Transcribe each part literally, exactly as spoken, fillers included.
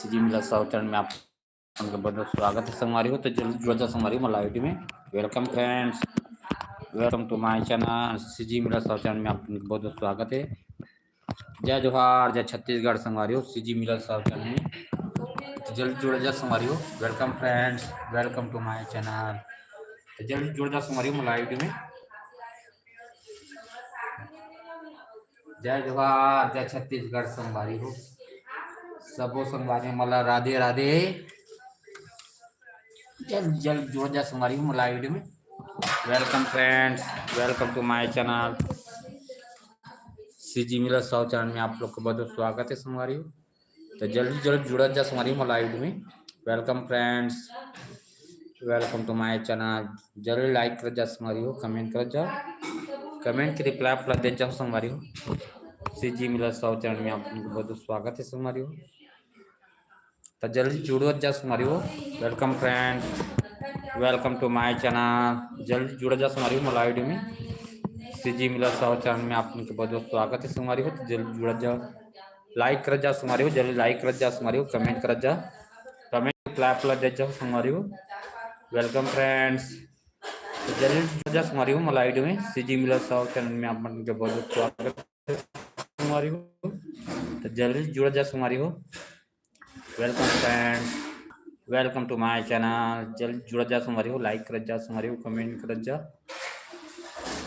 जी मिला साहू चैनल में आप सबके बहुत बहुत स्वागत है संगवारी हो। तो जल्दी जुड़ जा संगवारी हो मोला आईडी में। Welcome friends, welcome to my channel। CG मिला साहू चैनल में आप सबके बहुत बहुत स्वागत है। जय जोहार, जय छत्तीसगढ़ संगवारी हो, सीजी मिला साहू चैनल में। तो जल्दी जुड़ जा संगवारी हो। Welcome friends, welcome to my channel। तो जल्दी जुड़ जा संगवारी हो मोला आईडी में। जय जोहार, जय छत्तीसगढ़ संगवारी हो, सबो संगवारी मन ला राधे राधे। जल्द जल्द जुड़ जा संगवारी हो मोला आईडी में। Welcome friends, welcome to my channel। CG मिला साहू चैनल में आप लोग को बहुत बहुत स्वागत है संगवारी हो। तो जल्दी जल्द जुड़त जा संगवारी हो मोला आईडी में। Welcome friends, welcome to my channel। जल्दी लाइक कर जा संगवारी हो, कमेंट कर जा, कमेंट के रिप्लाई आप ला दे जाओ संगवारी हो। सीजी मिला साहू चैनल में आप लोग को बहुत बहुत स्वागत है संगवारी हो। तो जल्दी जुड़त जा संगवारी हो। Welcome friends, welcome to my channel। जल्दी जुड़ जा संगवारी हो मोला आईडी में। सीजी मिला साहू चैनल में आप लोग के बहुत बहुत स्वागत है संगवारी हो। तो जल्दी जुड़ जा, लाइक कर जा संगवारी हो, जल्दी लाइक कर जा संगवारी हो, कमेंट कर जा, कमेंट रिप्लाई आप ला दे जाओ संगवारी हो। Welcome friends, तो जल्दी जुड़ जा संगवारी हो मोला आईडी में। सीजी मिला साहू चैनल में आप मन के बहुत बहुत स्वागत है संगवारी हो। तो जल्दी जुड़ जा संगवारी हो। Welcome friends, welcome to my channel। जल्दी जुड़ जा संगवारी हो, लाइक कर जा संगवारी हो, कमेंट कर जा।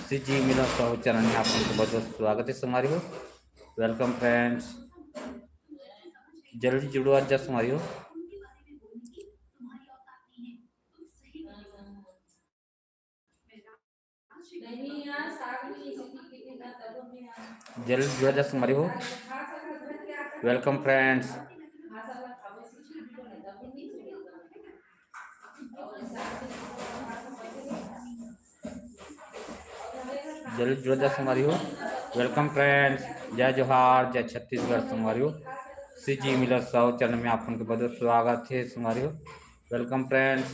सीजी मिला साहू चैनल में आप मन के बहुत बहुत स्वागत है संगवारी हो। Welcome friends, जल्दी जुड़वा जा संगवारी हो। जल्दी जुड़ जा संगवारी हो। Welcome friends। जल्दी जुड़ जा संगवारी हो। Welcome friends, जय जोहार, जय छत्तीसगढ़ संगवारी हो। सीजी मिला साहू चैनल में आप मन के बहुत बहुत स्वागत है संगवारी हो। Welcome friends।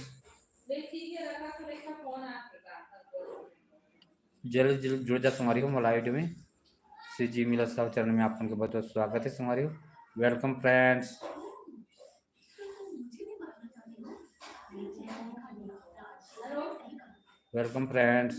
जल्द जल्द जुड़ जा संगवारी हो मोला आईडी में। सीजी मिला साहू चैनल में आप मन के बहुत बहुत स्वागत है संगवारी हो। Welcome friends। Welcome friends।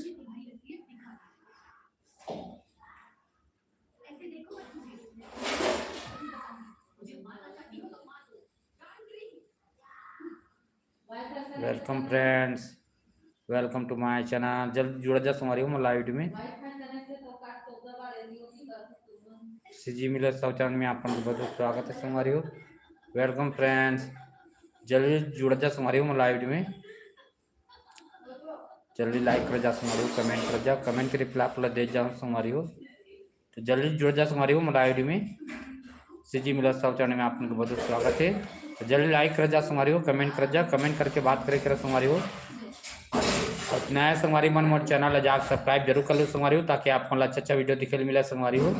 Welcome friends, welcome to my channel। जल्द जुड़ जा संगवारी हो मोला आईडी में। सीजी मिला साहू चैनल में आप मन के बहुत बहुत स्वागत है संगवारी हो। Welcome friends, जल्दी जुड़ जा संगवारी हो मोला आईडी में। जल्दी लाइक कर जा संगवारी हो, कमेंट कर जा, कमेंट के रिप्लाई आप ला दे जाओ संगवारी हो। तो जल्दी जुड़ जा संगवारी हो मोला आईडी में। सीजी मिला साहू चैनल में आप मन के बहुत बहुत स्वागत है। तो जल्दी लाइक कर जा संगवारी हो, कमेंट कर जा, कमेंट करके बात करे कर संगवारी हो। और नया संगवारी मन मोर चैनल ला जाके सब्सक्राइब जरूर कर लो संगवारी हो, ताकि आप मन ला अच्छा अच्छा वीडियो देखे ला मिला संगवारी हो।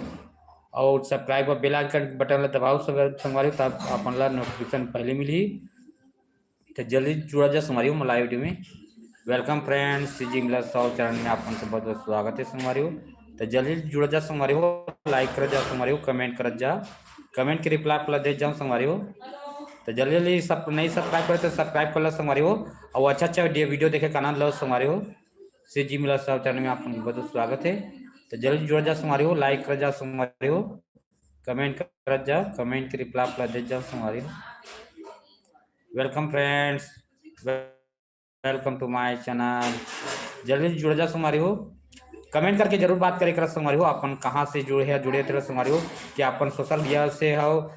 और सब्सक्राइब और बेल आइकन बटन ला दबाओ संग-, संगवारी हो, तब आप मन ला नोटिफिकेशन पहले मिलही। तो जल्दी जुड़ जा संगवारी हो मोला आईडी में। Welcome friends, सीजी मिला साहू चैनल में आप मन के बहुत बहुत स्वागत है संगवारी हो। तो जल्दी जुड़ जा संगवारी हो, लाइक कर जा संगवारी हो, कमेंट कर जा, कमेंट के रिप्लाई आप ला दे जाओ संगवारी हो। तो जल्दी जल्दी सब नहीं सब्सक्राइब करे तो सब्सक्राइब कर लो संगवारी हो, और अच्छा अच्छा वीडियो देखे का आनंद लो संगवारी हो। सीजी मिला साहू चैनल में आप मन के बहुत बहुत स्वागत है। तो जल्दी जुड़ जा संगवारी हो, लाइक कर जा संगवारी हो, कमेंट कर जा, कमेंट के रिप्लाई आप ला दे जाओ संगवारी हो। Welcome friends, welcome to my channel। जल्दी जुड़ जा संगवारी हो, कमेंट करके जरूर बात करे कर संगवारी हो, अपन कहाँ से जुड़े है, जुड़े थे संगवारी हो, कि अपन सोशल मीडिया से हो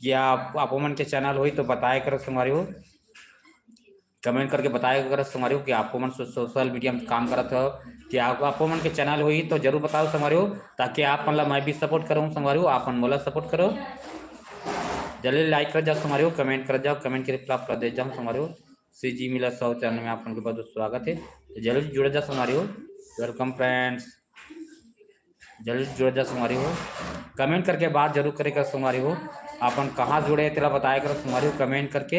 या आप मन के चैनल होई तो बताए कर संगवारी हो, कमेंट करके बताए कर संगवारी हो कि आप मन सो-, सोशल मीडिया में काम करत हो, कि आप, आप मन के चैनल होई तो जरूर बताओ संगवारी हो, ताकि आप मन ला मैं भी सपोर्ट करूँ संगवारी हो, आप मन मोला सपोर्ट करो। जल्दी लाइक कर जा संगवारी हो, कमेंट कर जाओ, कमेंट के रिप्लाई आप ला दे जाओ संगवारी हो। सीजी मिला साहू चैनल में आप मन के बहुत बहुत स्वागत है। तो जल्दी जुड़ जा संगवारी हो। Welcome friends, जल्दी जुड़ जा संगवारी हो। कमेंट करके बात जरूर करे कर संगवारी हो। अपन कहाँ जुड़े तेला बताए कर संगवारी हो, कमेंट करके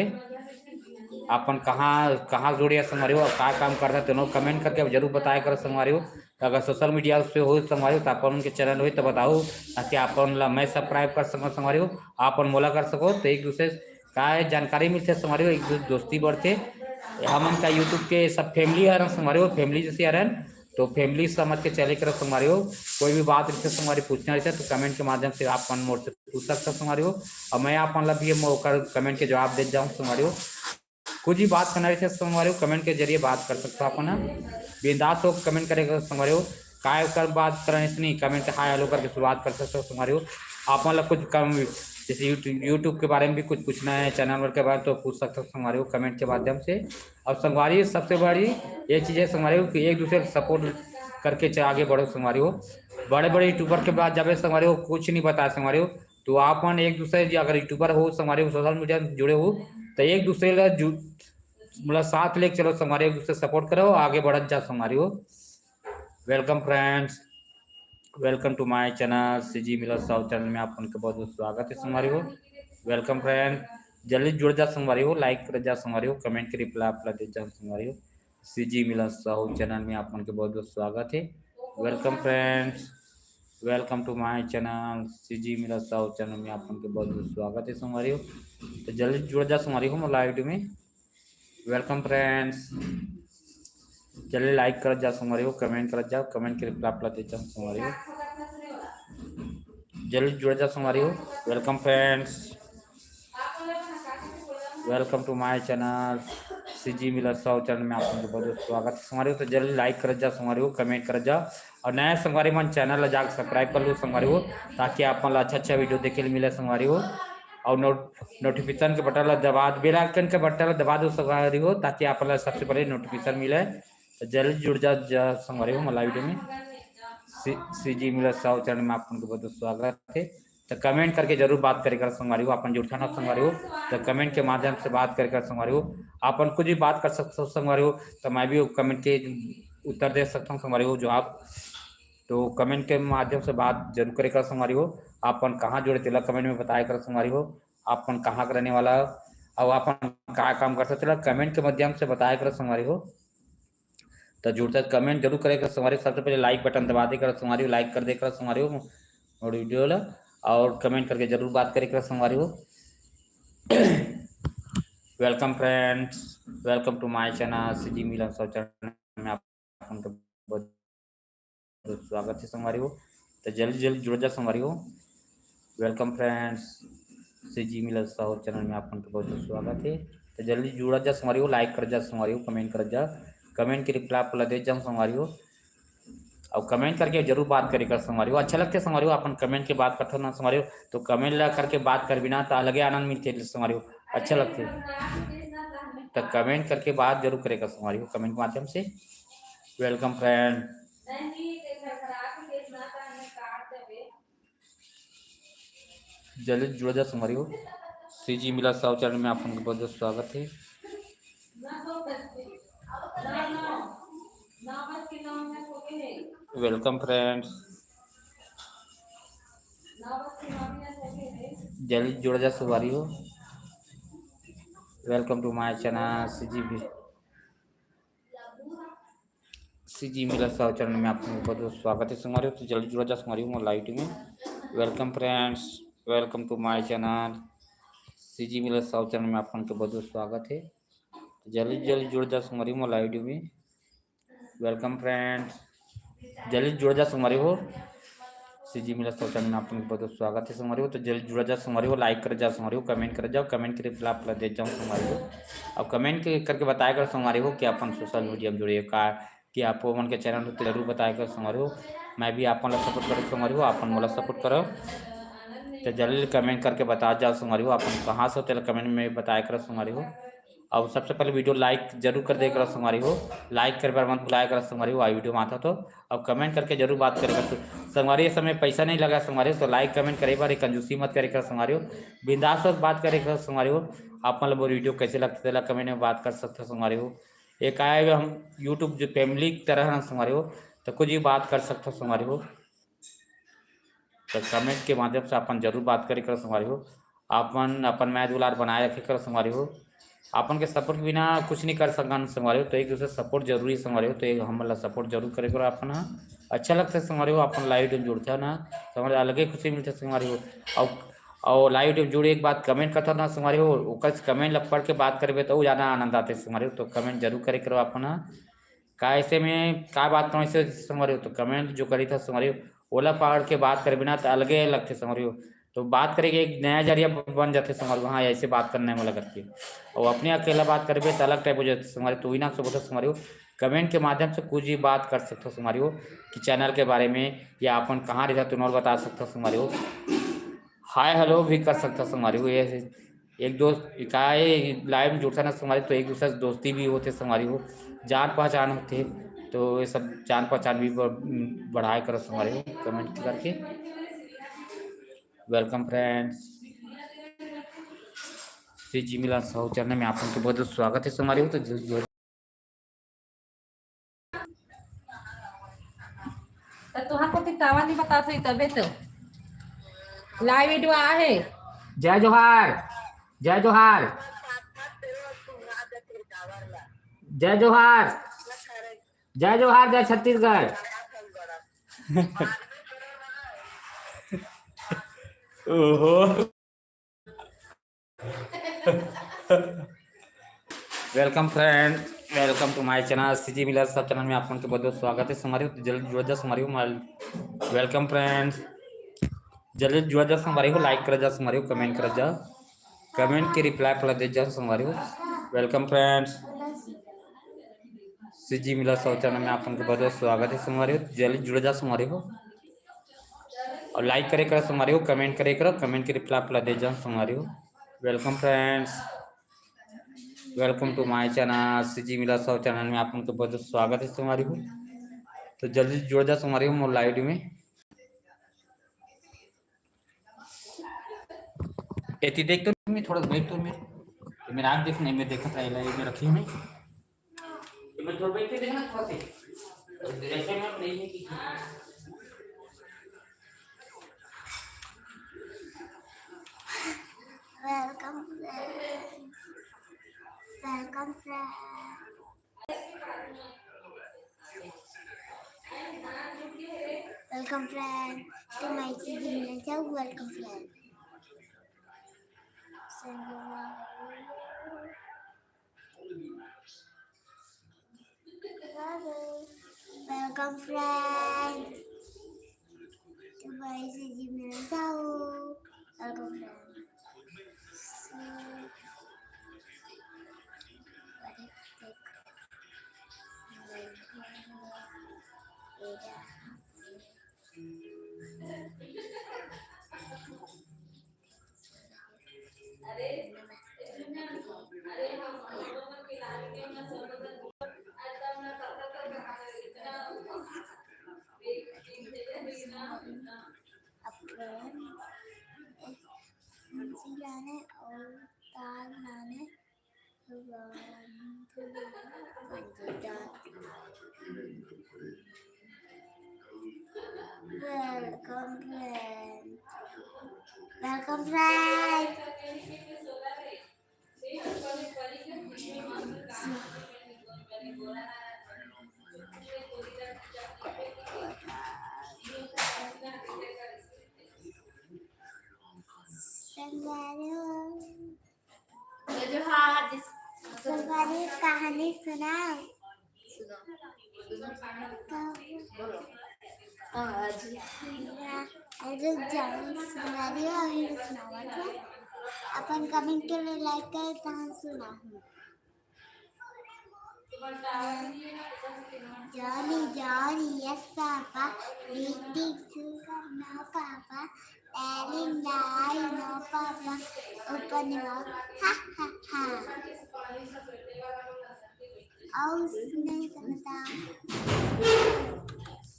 अपन कहाँ, कहाँ जुड़े है संगवारी हो, और का काम करता है तेनो कमेंट करके जरूर बताए कर संगवारी हो। तो अगर सोशल मीडिया से हो संगवारी हो तो अपन उनके चैनल होई तो बताओ, ताकि अपन ला मैं सब्सक्राइब कर सकूँ संगवारी हो, अपन मोला कर सको। तो एक दूसरे का हे, जानकारी मिलथे संगवारी हो, एक दो दोस्ती बढ़थे। हमन का YouTube के सब family हरन संगवारी हो, family जैसे हरन, तो family समझ के चले करो संगवारी हो। कोई भी बात रहिथे संगवारी पूछना रहिथे तो comment के माध्यम से आप मन मोर से पूछ सकथव संगवारी हो, और मैं आप मन ला भी ओकर comment के जवाब दे जाऊँ संगवारी हो। कुछ भी बात करना रहिथे संगवारी हो, comment के जरिए बात कर सकथव अपन ह। बिंदास होके comment करे करो संगवारी हो, काय कर बात करना इसने comment hi hello करके शुरुआत कर सकथव संगवारी हो। आप मन ला कुछ कम जैसे YouTube, YouTube के बारे में भी कुछ पूछना है, channel के बारे में, तो पूछ सकथव संगवारी हो comment के माध्यम से। और संगवारी सबसे बड़ी ये चीज़ है संगवारी हो कि एक दूसरे को support करके च-, आगे बढ़ो संगवारी हो। बड़े बड़े YouTuber के पास जाबे संगवारी हो, कुछ नहीं बताय संगवारी हो, तो आप मन एक दूसरे जे अगर YouTuber हो संगवारी हो, social media में जुड़े हो, तो एक दूसरे ला जु-, मतलब साथ लेके चलो संगवारी, एक दूसरे support करो, आगे बढ़त जा संगवारी हो। Welcome friends, welcome to my channel CG Miller Sahu channel में आप मन के बहुत बहुत स्वागत है संगवारी हो। Welcome friend, जल्दी जुड़ जा संगवारी हो, like कर जा संगवारी हो, comment के reply आप ला दे जा संगवारी हो। CG मिलर साहू channel में आप मन के बहुत बहुत स्वागत है। Welcome friends, welcome to my channel CG Miller Sahu channel में आप मन के बहुत बहुत स्वागत है संगवारी हो। तो जल्दी जुड़ जा संगवारी हो मोर live video में। Welcome friends, जल्दी like करत जा संगवारी हो, comment करत जा, comment के reply आप ला देत जा संगवारी हो। जल्दी जुड़ जा संगवारी हो। Welcome friends, welcome to my channel CG Miller Sahu channel में आप मन के बहुत बहुत स्वागत है संगवारी हो। तो जल्दी like करत जा संगवारी हो, comment करत जा, और नया संगवारी मन channel ला जाके subscribe कर लो संगवारी हो, ताकि आप मन ला अच्छा अच्छा video देखे ल मिले संगवारी हो। और नोट-, notification के button ला दबा, bell icon के button ला दबा दो संगवारी हो, ताकि आप मन ला सबसे पहले notification मिले। तो जल्दी जुड़ जा, जा संगवारी हो मोर live video में। सी-, CG मिलर साहू channel में आप मन के बहुत बहुत स्वागत है। तो comment करके जरूर बात करे कर संगवारी हो, अपन जुड़थन ना संगवारी हो, तो comment के माध्यम से बात करे कर संगवारी हो। अपन कुछ भी बात कर सकथव संगवारी हो, तो मैं भी comment के उत्तर दे सकता हूँ संगवारी हो, जवाब। तो comment के माध्यम से बात जरूर करे कर संगवारी हो। अपन कहाँ जुड़े तेला comment में बताया कर संगवारी हो, अपन कहाँ के रहने वाला हो, और अपन का काम करथव तेला comment के माध्यम से बताया कर संगवारी हो। तो जुड़ते comment जरूर करे कर संगवारी हो। सबसे पहले like button दबा दे कर संगवारी हो, like कर दे कर संगवारी हो मोर video ला, और comment करके जरूर बात करे कर संगवारी हो। Welcome friends, welcome to my channel CG Miller Sahu channel में आप मन के बहुत बहुत स्वागत है संगवारी हो। तो जल्दी जल्दी जुड़ जा संगवारी हो। Welcome friends, CG Miller Sahu channel में आप मन के बहुत बहुत स्वागत है। तो जल्दी जुड़ जा संगवारी हो, like कर जा संगवारी हो, comment कर जा, comment के reply आप ला दे जाऊँ संगवारी हो। और comment करके जरूर बात करे कर संगवारी हो। अच्छा लगथे संगवारी हो, अपन comment के बात करथव ना संगवारी हो, तो comment ला करके बात करबे ना तो अलगे आनंद मिलथे संगवारी हो, अच्छा लगथे। तो comment करके बात जरूर करे कर संगवारी हो, comment के माध्यम से। Welcome friend, जल्दी जुड़ जा संगवारी हो। CG मिलर साहू channel में आप मन के बहुत बहुत स्वागत है। Welcome friends, जल्दी जुड़ जा संगवारी हो। Welcome to my channel CG भी, CG मिलर साहू channel में आप मन के बहुत बहुत स्वागत है संगवारी हो। तो जल्दी जुड़ जा संगवारी हो मोर live video में। Welcome friends, welcome to my channel CG Miller Sahu channel में आप मन के बहुत बहुत स्वागत है। तो जल्दी जल्दी जुड़ जा संगवारी हो मोर live video में। Welcome friends, जल्दी जुड़ जा संगवारी हो। CG मिलर साहू channel में आप मन के बहुत बहुत स्वागत है संगवारी हो। तो जल्दी जुड़ जा संगवारी हो, like कर जा संगवारी हो, comment कर जाओ, comment के reply आप ला दे जाऊँ संगवारी हो। अब comment के करके बताया कर संगवारी हो कि अपन social media में जुड़े हो का, कि आप मन के channel हो तो जरूर बताया कर संगवारी हो। मैं भी आप मन ला support करो संगवारी हो, आप मन मोला support करो। तो जल्दी comment करके बता जाओ संगवारी हो, अपन कहाँ से हो तेला comment में बताया करो संगवारी हो। और सबसे पहले video like जरूर कर दे करो संगवारी हो, like करे बर मत भुलाया करो संगवारी हो, आ video में आता तो। और comment करके जरूर बात करे करो संगवारी, ये समय पैसा नहीं लगा संगवारी हो, तो like comment करे बर एक कंजूसी मत करे करो संगवारी हो, बिंदास होके बात करे करो संगवारी हो। आप मन ला मोर video कैसे लगथे तेला comment में बात कर सकथो संगवारी हो। एक आए हम YouTube जो family की तरह ना संगवारी हो, तो कुछ भी बात कर सकथो संगवारी हो। तो comment के माध्यम से अपन जरूर बात करे करो संगवारी हो। आप मन अपन मया दुलार बनाए रखे करो संगवारी हो। अपन के support के बिना कुछ नहीं कर सकन संगवारी हो, तो एक दूसरे support जरूरी संगवारी हो, तो एक हमन ला support जरूर करे करो अपन ह। अच्छा लगथे संगवारी हो, अपन live में जुड़थे ना, संगवारी अलगे खुशी मिलथे संगवारी हो। और अउ live video जुड़े के बाद comment करथव ना संगवारी हो, ओकर comment ला पढ़ के बात करबे त अउ ज्यादा आनंद आथे संगवारी हो। तो comment जरूर करे करो आप मन ह। का ऐसे में का बात करो ऐसे संगवारी हो, तो comment जो करी था संगवारी हो, ओला पढ़ के बात करबे ना त अलगे लगथे संगवारी हो। तो बात करे के एक नया जरिया बन जाथे संगवारी हो, हाँ ऐसे बात करना है मोला करके। अउ अपने अकेला बात करबे त अलग type हो जाथे संगवारी हो। तो इना से बोलथव संगवारी हो, comment के माध्यम से कुछ भी बात कर सकथव संगवारी हो कि channel के बारे में या अपन कहाँ रहथव तो नोल बता सकथव संगवारी हो। Hi hello भी कर सकथव संगवारी हो। ये एक दोस्त का ये live में जुड़थन ना संगवारी, तो एक दूसरे से दोस्ती भी होथे संगवारी हो, जान पहचान होथे। तो ये सब जान पहचान भी ब-, बढ़ाए करो संगवारी हो comment करके। Welcome friends, श्री जी मिलन साहू channel में आप मन के बहुत बहुत स्वागत है संगवारी हो। तो जो, जो त तुहार कोती तावा नहीं बतात होही तबे तो। Live video आहे। जय जोहार, जय जोहार, जय जोहार, जय जोहार, जय छत्तीसगढ़। ओहो। Welcome friend, welcome to my channel, CG Miller sub channel में आप मन के बहुत बहुत स्वागत है संगवारी हो। जल्दी जुड़ जा संगवारी हो, welcome friends, जल्दी जुड़ जा संगवारी हो, like कर जा संगवारी हो, comment कर जा, comment के reply पहले दे जा संगवारी हो। Welcome friends, सीजी मिलर सब channel में आप मन के बहुत बहुत स्वागत है संगवारी हो, जल्दी जुड़ जा संगवारी हो। अउ like करे करो संगवारी हो, comment करे करो, comment के reply पहले दे जा संगवारी हो। Welcome friends, welcome to my channel, CG Miller sub channel में आप मन के बहुत बहुत स्वागत है संगवारी हो। तो जल्दी जुड़ जा संगवारी हो मोर live में। एती देख तो मैं थोड़ा बैठ तो मैं, तो मेरा आँख देख नहीं, मैं देखत रहे ला, ये मैं रखी हूँ मैं। तो मैं थोड़ा बैठ के देखना थोड़ा से। जैसे मैं नहीं है कि Welcome friends। Welcome friends। Welcome friend to my channel. Welcome friend। Welcome friend। Welcome friend। So, अपन लाने अउ तार लाने Welcome friend। Welcome friend। संगवारी हो। जय जोहार, जिस संगवारी कहानी सुनाओ। सुनाओ। तो बोलो। हाँ, आज। हाँ, आज जान संगवारी हो, अभी सुनावत है। अपन comment के लिए like करे, तहन सुनाहूँ। Johnny, Johnny, yes papa, reading सुरू कर ना पापा, spelling लाई ना पापा, open your, हा, हा, हा। अउ सुने सकता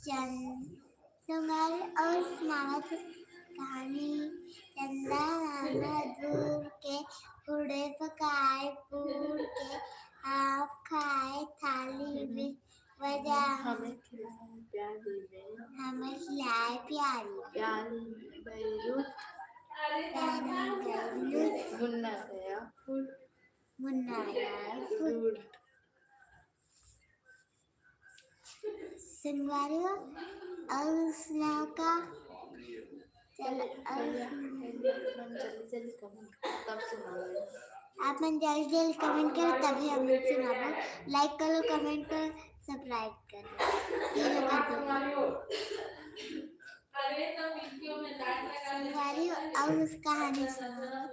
चंद संगवारी अउ सुनावत कहानी। चंदा मामा दूर के पूड़े पकाए, पूड़ के हाफ खाए थाली में बजा। हमें खिलाए प्याली में। हमें खिलाए प्याली में। प्याली में बैरू। प्याली में बैरू। मुन्ना गया फूल। मुन्ना गया फूल। संगवारी हो, अउ सुनाओ का? चलो, अब जल्दी जल्दी कमेंट करो, तब सुनाओ। आप मन जल्दी जल्दी कमेंट करो, तभी हम लोग सुनाबो। लाइक करो, कमेंट करो, सब्सक्राइब करो, ये लोग कर दो। संगवारी हो, अब उस कहानी सुनाओ।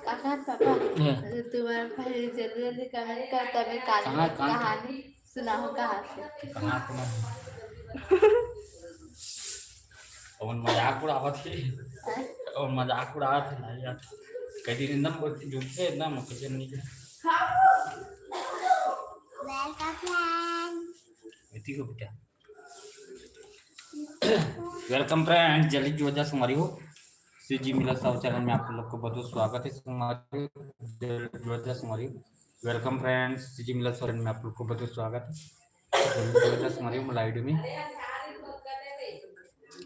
कहा पापा, तुम्हारे पहले जल्दी जल्दी कमेंट कर, तभी कहानी सुनाओ। कहाँ से? कहाँ से? और मजाक उड़ावत हे। और मजाक उड़ावत हे ना यार। कई दिन एकदम बोलते, झूठ से एकदम कुछ नहीं। Welcome friends। इतनी को बेटा। Welcome friends, जल्दी जुड़ जा संगवारी हो। सीजी मिला साहू चैनल में आप लोग को बहुत बहुत स्वागत है संगवारी हो। जल्दी जुड़ जा संगवारी हो। Welcome friends, सीजी मिला साहू चैनल में आप लोग को बहुत बहुत स्वागत है। जल्दी जुड़ जा संगवारी हो, मोला आईडी में।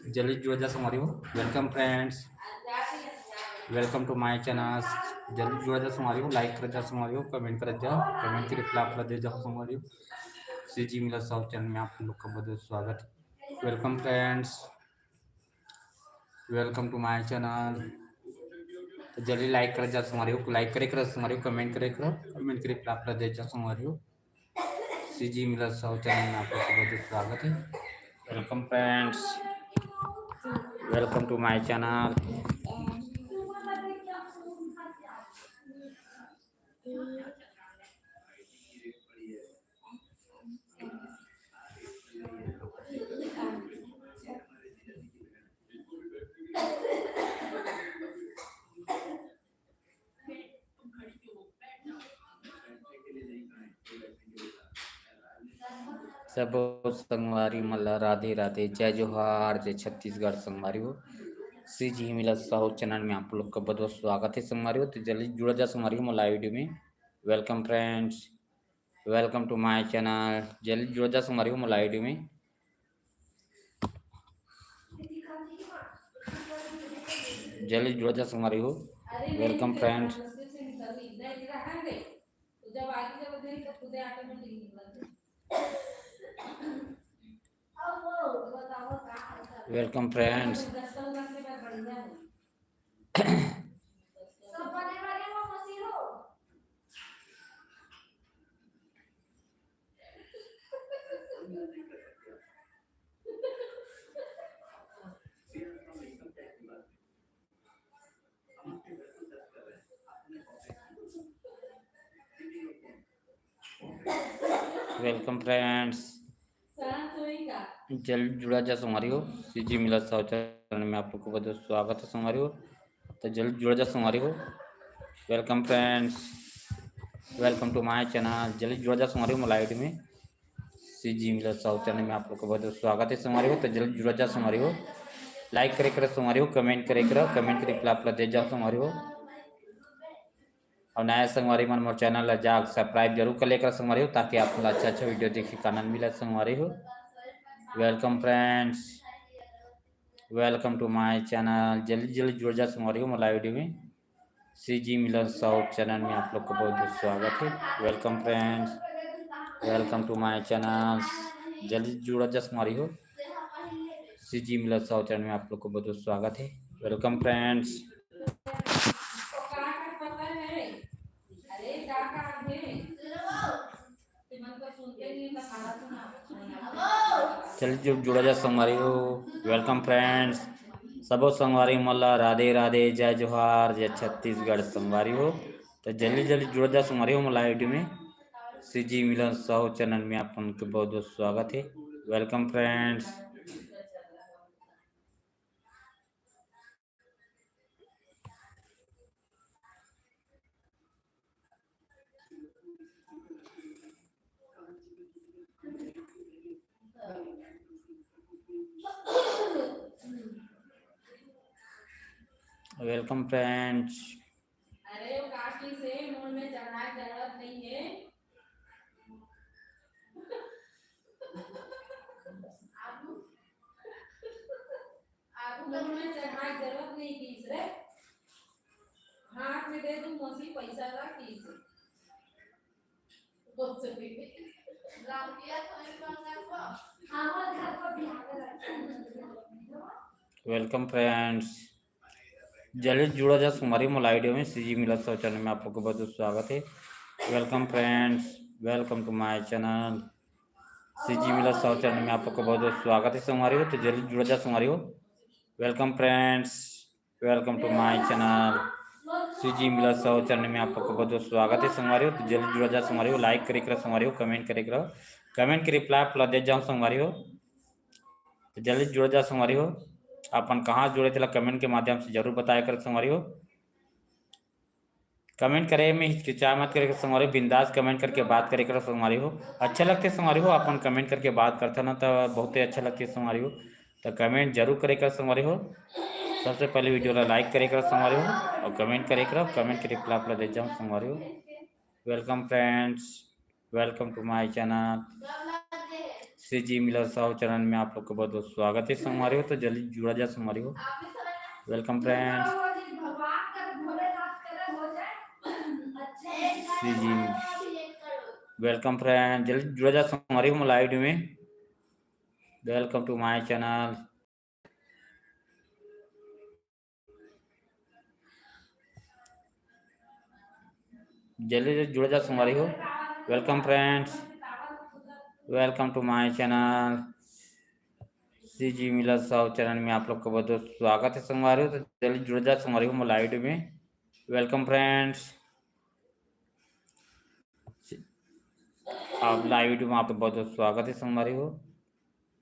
जल्दी जुड़ जा संगवारी हो। Welcome friends, welcome to my channel। जल्दी जुड़ जा संगवारी हो, लाइक कर जा संगवारी हो, कमेंट कर जा, कमेंट के रिप्लाई आप दे जाओ संगवारी हो। सीजी मिला साहू चैनल में आप लोग का बहुत बहुत स्वागत है। Welcome friends, welcome to my channel। तो जल्दी लाइक कर जा संगवारी हो, लाइक करे कर संगवारी हो, कमेंट करे कर, कमेंट के रिप्लाई आप दे जा संगवारी हो। सीजी मिला साहू चैनल में आप लोग का बहुत स्वागत है। Welcome friends, welcome to my channel। सबो संगवारी मन ला राधे राधे, जय जोहार, जय छत्तीसगढ़ संगवारी हो। सीजी मिला साहू चैनल में आप लोग का बहुत बहुत स्वागत है संगवारी हो। तो जल्दी जुड़ जा संगवारी हो मोला वीडियो में। Welcome friends, welcome to my channel। जल्दी जुड़ जा संगवारी हो मोला वीडियो में। जल्दी जुड़ जा संगवारी हो। Welcome friends। Welcome friends। Welcome friends। जल्द जुड़ा जा संगवारी हो, सीजी मिला साहू चैनल में आप लोग को बहुत स्वागत है संगवारी हो। तो जल्द जुड़ा जा संगवारी हो। Welcome friends, welcome to my channel। जल्द जुड़ा जा संगवारी हो मोला आईडी में। सीजी मिला साहू चैनल में आप लोग को बहुत स्वागत है संगवारी हो। तो जल्द जुड़ा जा संगवारी हो, लाइक करे करो संगवारी हो, कमेंट करे करो, कमेंट के रिप्लाई आप लोग दे जाओ संगवारी हो। और नया संगवारी मन मोर चैनल ला जाके सब्सक्राइब जरूर कर लेकर संगवारी हो, ताकि आप लोग अच्छा अच्छा वीडियो देखे का आनंद मिले संगवारी हो। Welcome friends, welcome to my channel। जल्दी जल्दी जुड़ जा संगवारी हो मोला वीडियो में। सीजी मिलन साउथ चैनल में आप लोग को बहुत बहुत स्वागत है। Welcome friends, welcome to my channel। जल्दी जुड़ा जा संगवारी हो। सीजी मिलन साउथ चैनल में आप लोग को बहुत बहुत स्वागत है। Welcome friends। चलिए, जु-, जुड़ा जा संगवारी हो। Welcome friends, सबो संगवारी मन ला राधे राधे, जय जोहार, जय छत्तीसगढ़ संगवारी हो। तो जल्दी जल्दी जुड़ा जा संगवारी हो मोला वीडियो में। सीजी मिलन साहू चैनल में आप मन के बहुत बहुत स्वागत है। Welcome friends। Welcome friends। अरे वो काकी से मूड में चढ़ाए जरूरत नहीं है। आगू, आगू मूड में चढ़ाए जरूरत नहीं की रे। हाथ में दे दूं मौसी पैसा ला की से। Welcome friends, जल्दी जुड़ा जा संगवारी हो मोर live video में। सीजी मिलत साहू channel में आप लोग को बहुत बहुत स्वागत है। Welcome friends, welcome to my channel। CG मिलत साहू channel में आप लोग को बहुत बहुत स्वागत है संगवारी हो। तो जल्दी जुड़ा जा संगवारी हो। Welcome friends, welcome to my channel। CG मिलत साहू channel में आप लोग को बहुत बहुत स्वागत है संगवारी हो। तो जल्दी जुड़ा जा संगवारी हो, like करे करो संगवारी हो, comment करे करो, comment के reply आप लोग दे जाओ संगवारी हो। तो जल्दी जुड़ जा संगवारी हो, अपन कहाँ जुड़े तेला comment के माध्यम से जरूर बताया कर संगवारी हो। Comment करे में हिचकिचा मत करे संगवारी हो, बिंदास comment करके बात करे कर संगवारी हो। अच्छा लगते संगवारी हो, अपन comment करके बात करता ना तो बहुत ही अच्छा लगते संगवारी हो। तो comment जरूर करे कर संगवारी हो। सबसे पहले video ला like करे कर संगवारी हो और comment करे कर, comment के reply आप लोग दे जाओ संगवारी हो। Welcome friends, welcome to my channel। CG मिलत साहू channel में आप लोग को बहुत बहुत स्वागत है संगवारी हो। तो जल्दी जुड़ा जा संगवारी हो। Welcome friends। CG, welcome friends, जल्दी जुड़ा जा संगवारी हो मोर live video में। Welcome to my channel। जल्दी से जुड़ जा संगवारी हो। Welcome friends, welcome to my channel। CG मिलत साहू channel में आप लोग का बहुत बहुत स्वागत है संगवारी हो। तो जल्दी जुड़ जा संगवारी हो मोर live video में। Welcome friends, आप live video में आप लोग बहुत बहुत स्वागत है संगवारी हो।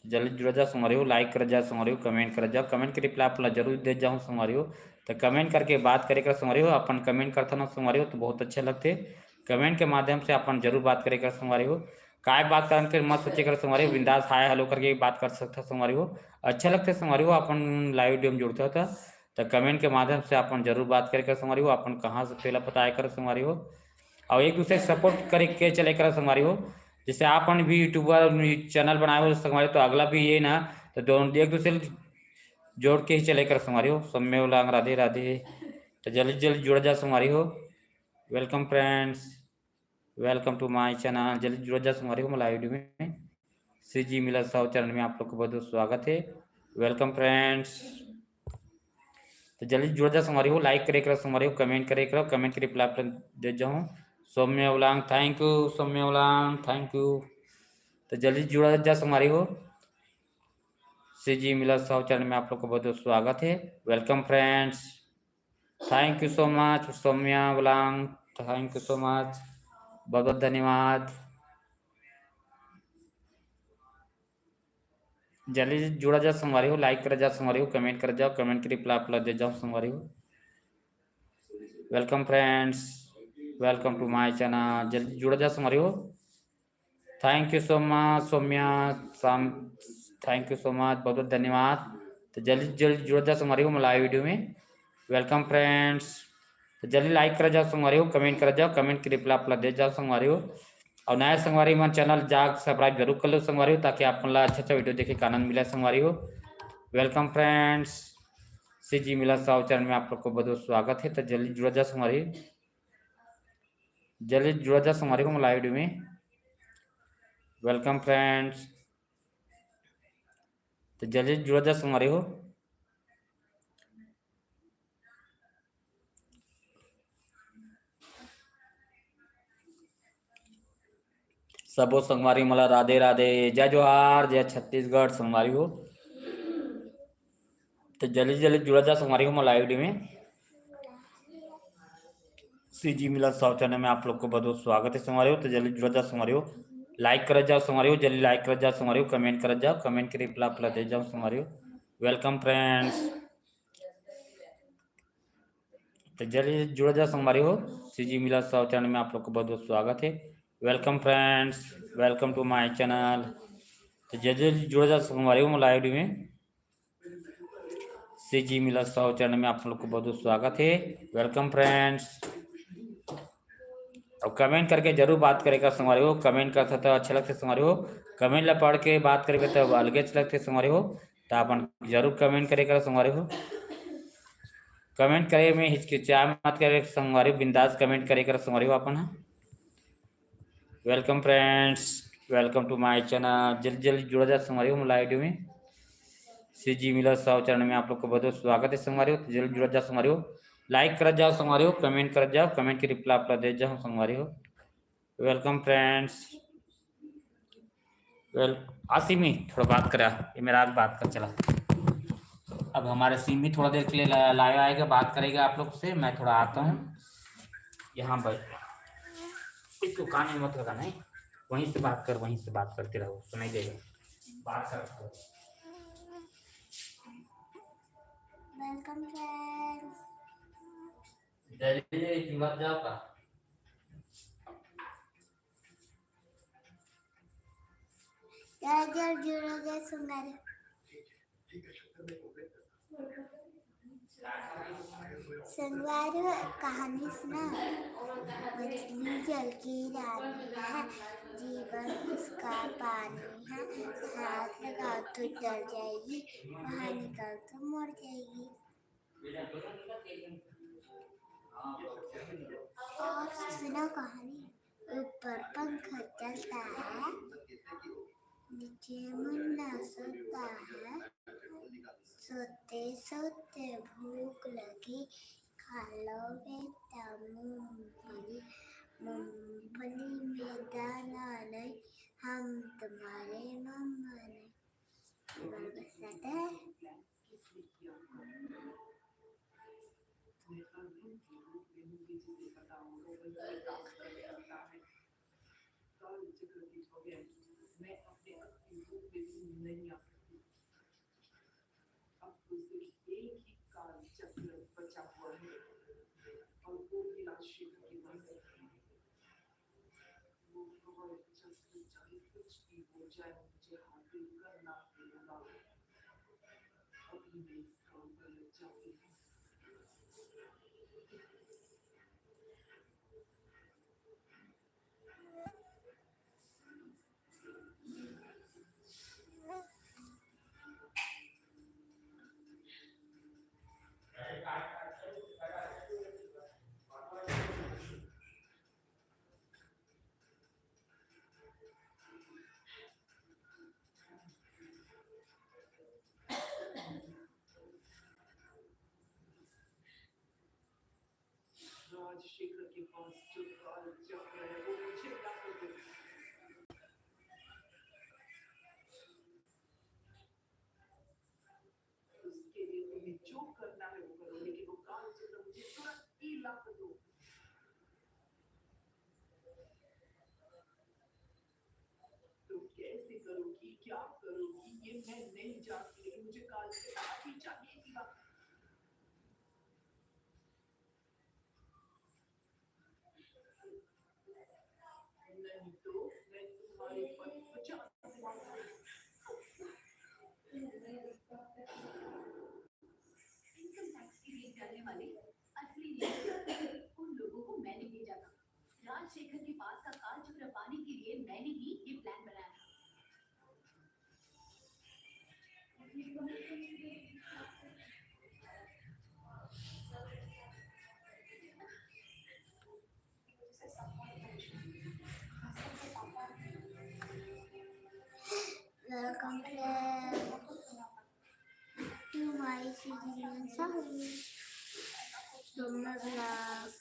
तो जल्दी जुड़ जा संगवारी हो, like कर जा संगवारी हो, comment कर जा, comment के reply आप ला जरूर दे जाऊँ संगवारी हो। तो comment करके बात करे कर संगवारी हो, अपन comment करता ना संगवारी हो तो बहुत अच्छा लगते। Comment के माध्यम से अपन जरूर बात करे कर संगवारी हो। काय बात करन के मत सोचे कर संगवारी हो, बिंदास hi hello करके बात कर सकता संगवारी हो। अच्छा लगते संगवारी हो, अपन live video में जुड़ते होता तो comment के माध्यम से अपन जरूर बात करे कर संगवारी हो, अपन कहाँ से पहला पता आए कर संगवारी हो। और एक दूसरे support करे के चले कर संगवारी हो। जैसे अपन भी YouTuber channel बनाए हो संगवारी हो, तो अगला भी ये ना तो दोनों एक दूसरे जोड़ के ही चले कर संगवारी हो। सौम्य उलांग राधे राधे। तो जल्दी जल्दी जुड़ जा संगवारी हो। Welcome friends, welcome to my channel। जल्दी जुड़ जा संगवारी हो मोर live video में। सीजी मिलत साहू channel में आप लोग को बहुत बहुत स्वागत है। Welcome friends। तो जल्दी जुड़ जा संगवारी हो, like करे करो संगवारी हो, comment करे करो, comment के reply आप लोग दे जाऊँ। सौम्य oolong, thank you Saumya oolong, thank you। तो जल्दी जुड़ा जा संगवारी हो। सीजी मिलत साहू channel में आप लोग को बहुत बहुत स्वागत है। Welcome friends, thank you so much Saumya oolong, thank you so much, बहुत बहुत धन्यवाद। जल्दी जुड़ा जा संगवारी हो, like कर जा संगवारी हो, comment कर जाओ, comment के reply आप लोग दे जाओ संगवारी हो। Welcome friends, welcome to my channel। जल्दी जुड़ा जा संगवारी हो। Thank you so much Saumya, thank you so much, बहुत बहुत धन्यवाद। तो जल्दी जल्दी जुड़ जा संगवारी हो मोर live video में। Welcome friends। तो जल्दी like कर जाओ संगवारी हो, comment कर जाओ, comment के reply आप ला दे जाओ संगवारी हो। और नया संगवारी मन channel जाके subscribe जरूर कर लो संगवारी हो, ताकि आप मन ला अच्छा अच्छा video देखे के आनंद मिले संगवारी हो। Welcome friends, सीजी मिलत साहू channel में आप लोग को बहुत बहुत स्वागत है। तो जल्दी जुड़ा जा संगवारी, जल्दी जुड़ा जा संगवारी हो मोर live video में। Welcome friends। तो जल्दी जुड़ा जा संगवारी हो। सबो संगवारी मन ला राधे राधे, जय जोहार, जय छत्तीसगढ़ संगवारी हो। तो जल्दी जल्दी जुड़ा जा संगवारी हो मोर live video में। सीजी मिलत साहू channel में आप लोग को बहुत बहुत स्वागत है संगवारी हो। तो जल्दी जुड़ा जा संगवारी हो, like कर जाओ संगवारी हो, जल्दी like कर जाओ संगवारी हो, comment कर जाओ, comment के reply आप ला दे जाओ संगवारी हो। Welcome friends। तो जल्दी जुड़ा जा संगवारी हो, सीजी मिलत साहू channel में आप लोग को बहुत बहुत स्वागत है। Welcome friends, welcome to my channel। तो जल्दी जल्दी जुड़ा जा संगवारी हो मोर live video में। सीजी मिलत साहू channel में आप लोग को बहुत बहुत स्वागत है। Welcome friends। और comment करके जरूर बात करे कर संगवारी हो, comment करता तो अच्छा लगते संगवारी हो, comment ला पढ़ के बात करबे तो अलगे अच्छा लगते संगवारी हो। तो अपन जरूर comment करे कर संगवारी हो, comment करे में हिचकिचा मत करे संगवारी हो, बिंदास comment करे कर संगवारी हो अपन। Welcome friends, welcome to my channel। जल्दी जल्दी जुड़ा जा संगवारी हो मोर live video में। श्री जी मिला साहू चैनल में आप लोग को बहुत बहुत स्वागत है संगवारी हो। तो जल्द जुड़त जाओ संगवारी हो, like करत जाओ संगवारी हो, comment करत जाओ, comment के reply आप लोग देत जाओ संगवारी हो। Welcome friends। Well, आ सिमी, थोड़ा बात करा, ये मेरा आग बात कर चला। अब हमारे सिमी थोड़ा देर के लिए ला-, live आएगा, बात करेगा आप लोग से। मैं थोड़ा आता हूँ यहाँ पर, इसको कान में मत लगा, नहीं, वहीं से बात कर, वहीं से बात करते रहो, सुनाई देगा, बात कर। Welcome friends। जल्दी जुड़त जाओ का। जल्द जुड़त जाओ संगवारी। संगवारी हो, कहानी सुना। मछली जल की रानी है, जीवन उसका पानी है, हाथ लगाओ तो जल जाएगी, बाहर निकाल तो मर जाएगी। और सुना कहानी। ऊपर पंखा चलता है, नीचे मुन्ना सोता है, सोते सोते भूख लगी, खा लो बेटा मूंगफली, मूंगफली में दाना नहीं, हम तुम्हारे मम्मा नहीं। ये वाला बस रहता है। मैं अपने असली रूप में भी नहीं आ सकती। अब तो सिर्फ एक ही काल चक्र बचा हुआ है और वो भी राजशेखर के पास है। वो हवाई चक्र, चाहे कुछ भी हो जाए, मुझे हासिल करना होगा। अभी मैं इस काम पर लग जाती हूँ। राजशेखर के पास जो काल चक्र है, वो मुझे प्राप्त हो गया। उसके लिए तुम्हें जो करना है, वो करो, लेकिन वो काल चक्र मुझे तुरंत ही लाकर दो। तो कैसे करोगी, क्या करोगी, ये मैं नहीं जानती, लेकिन मुझे काल से माफी चाहिए, सिवा। नहीं तो मैं तुम्हारे ऊपर पचास इनकम टैक्स की रेड करने वाले असली लीडर उन लोगों को मैंने भेजा था। राजशेखर के पास का काल चक्र पाने के लिए मैंने ही ये प्लान बनाया था। Welcome friend to my season song. Summer vlog.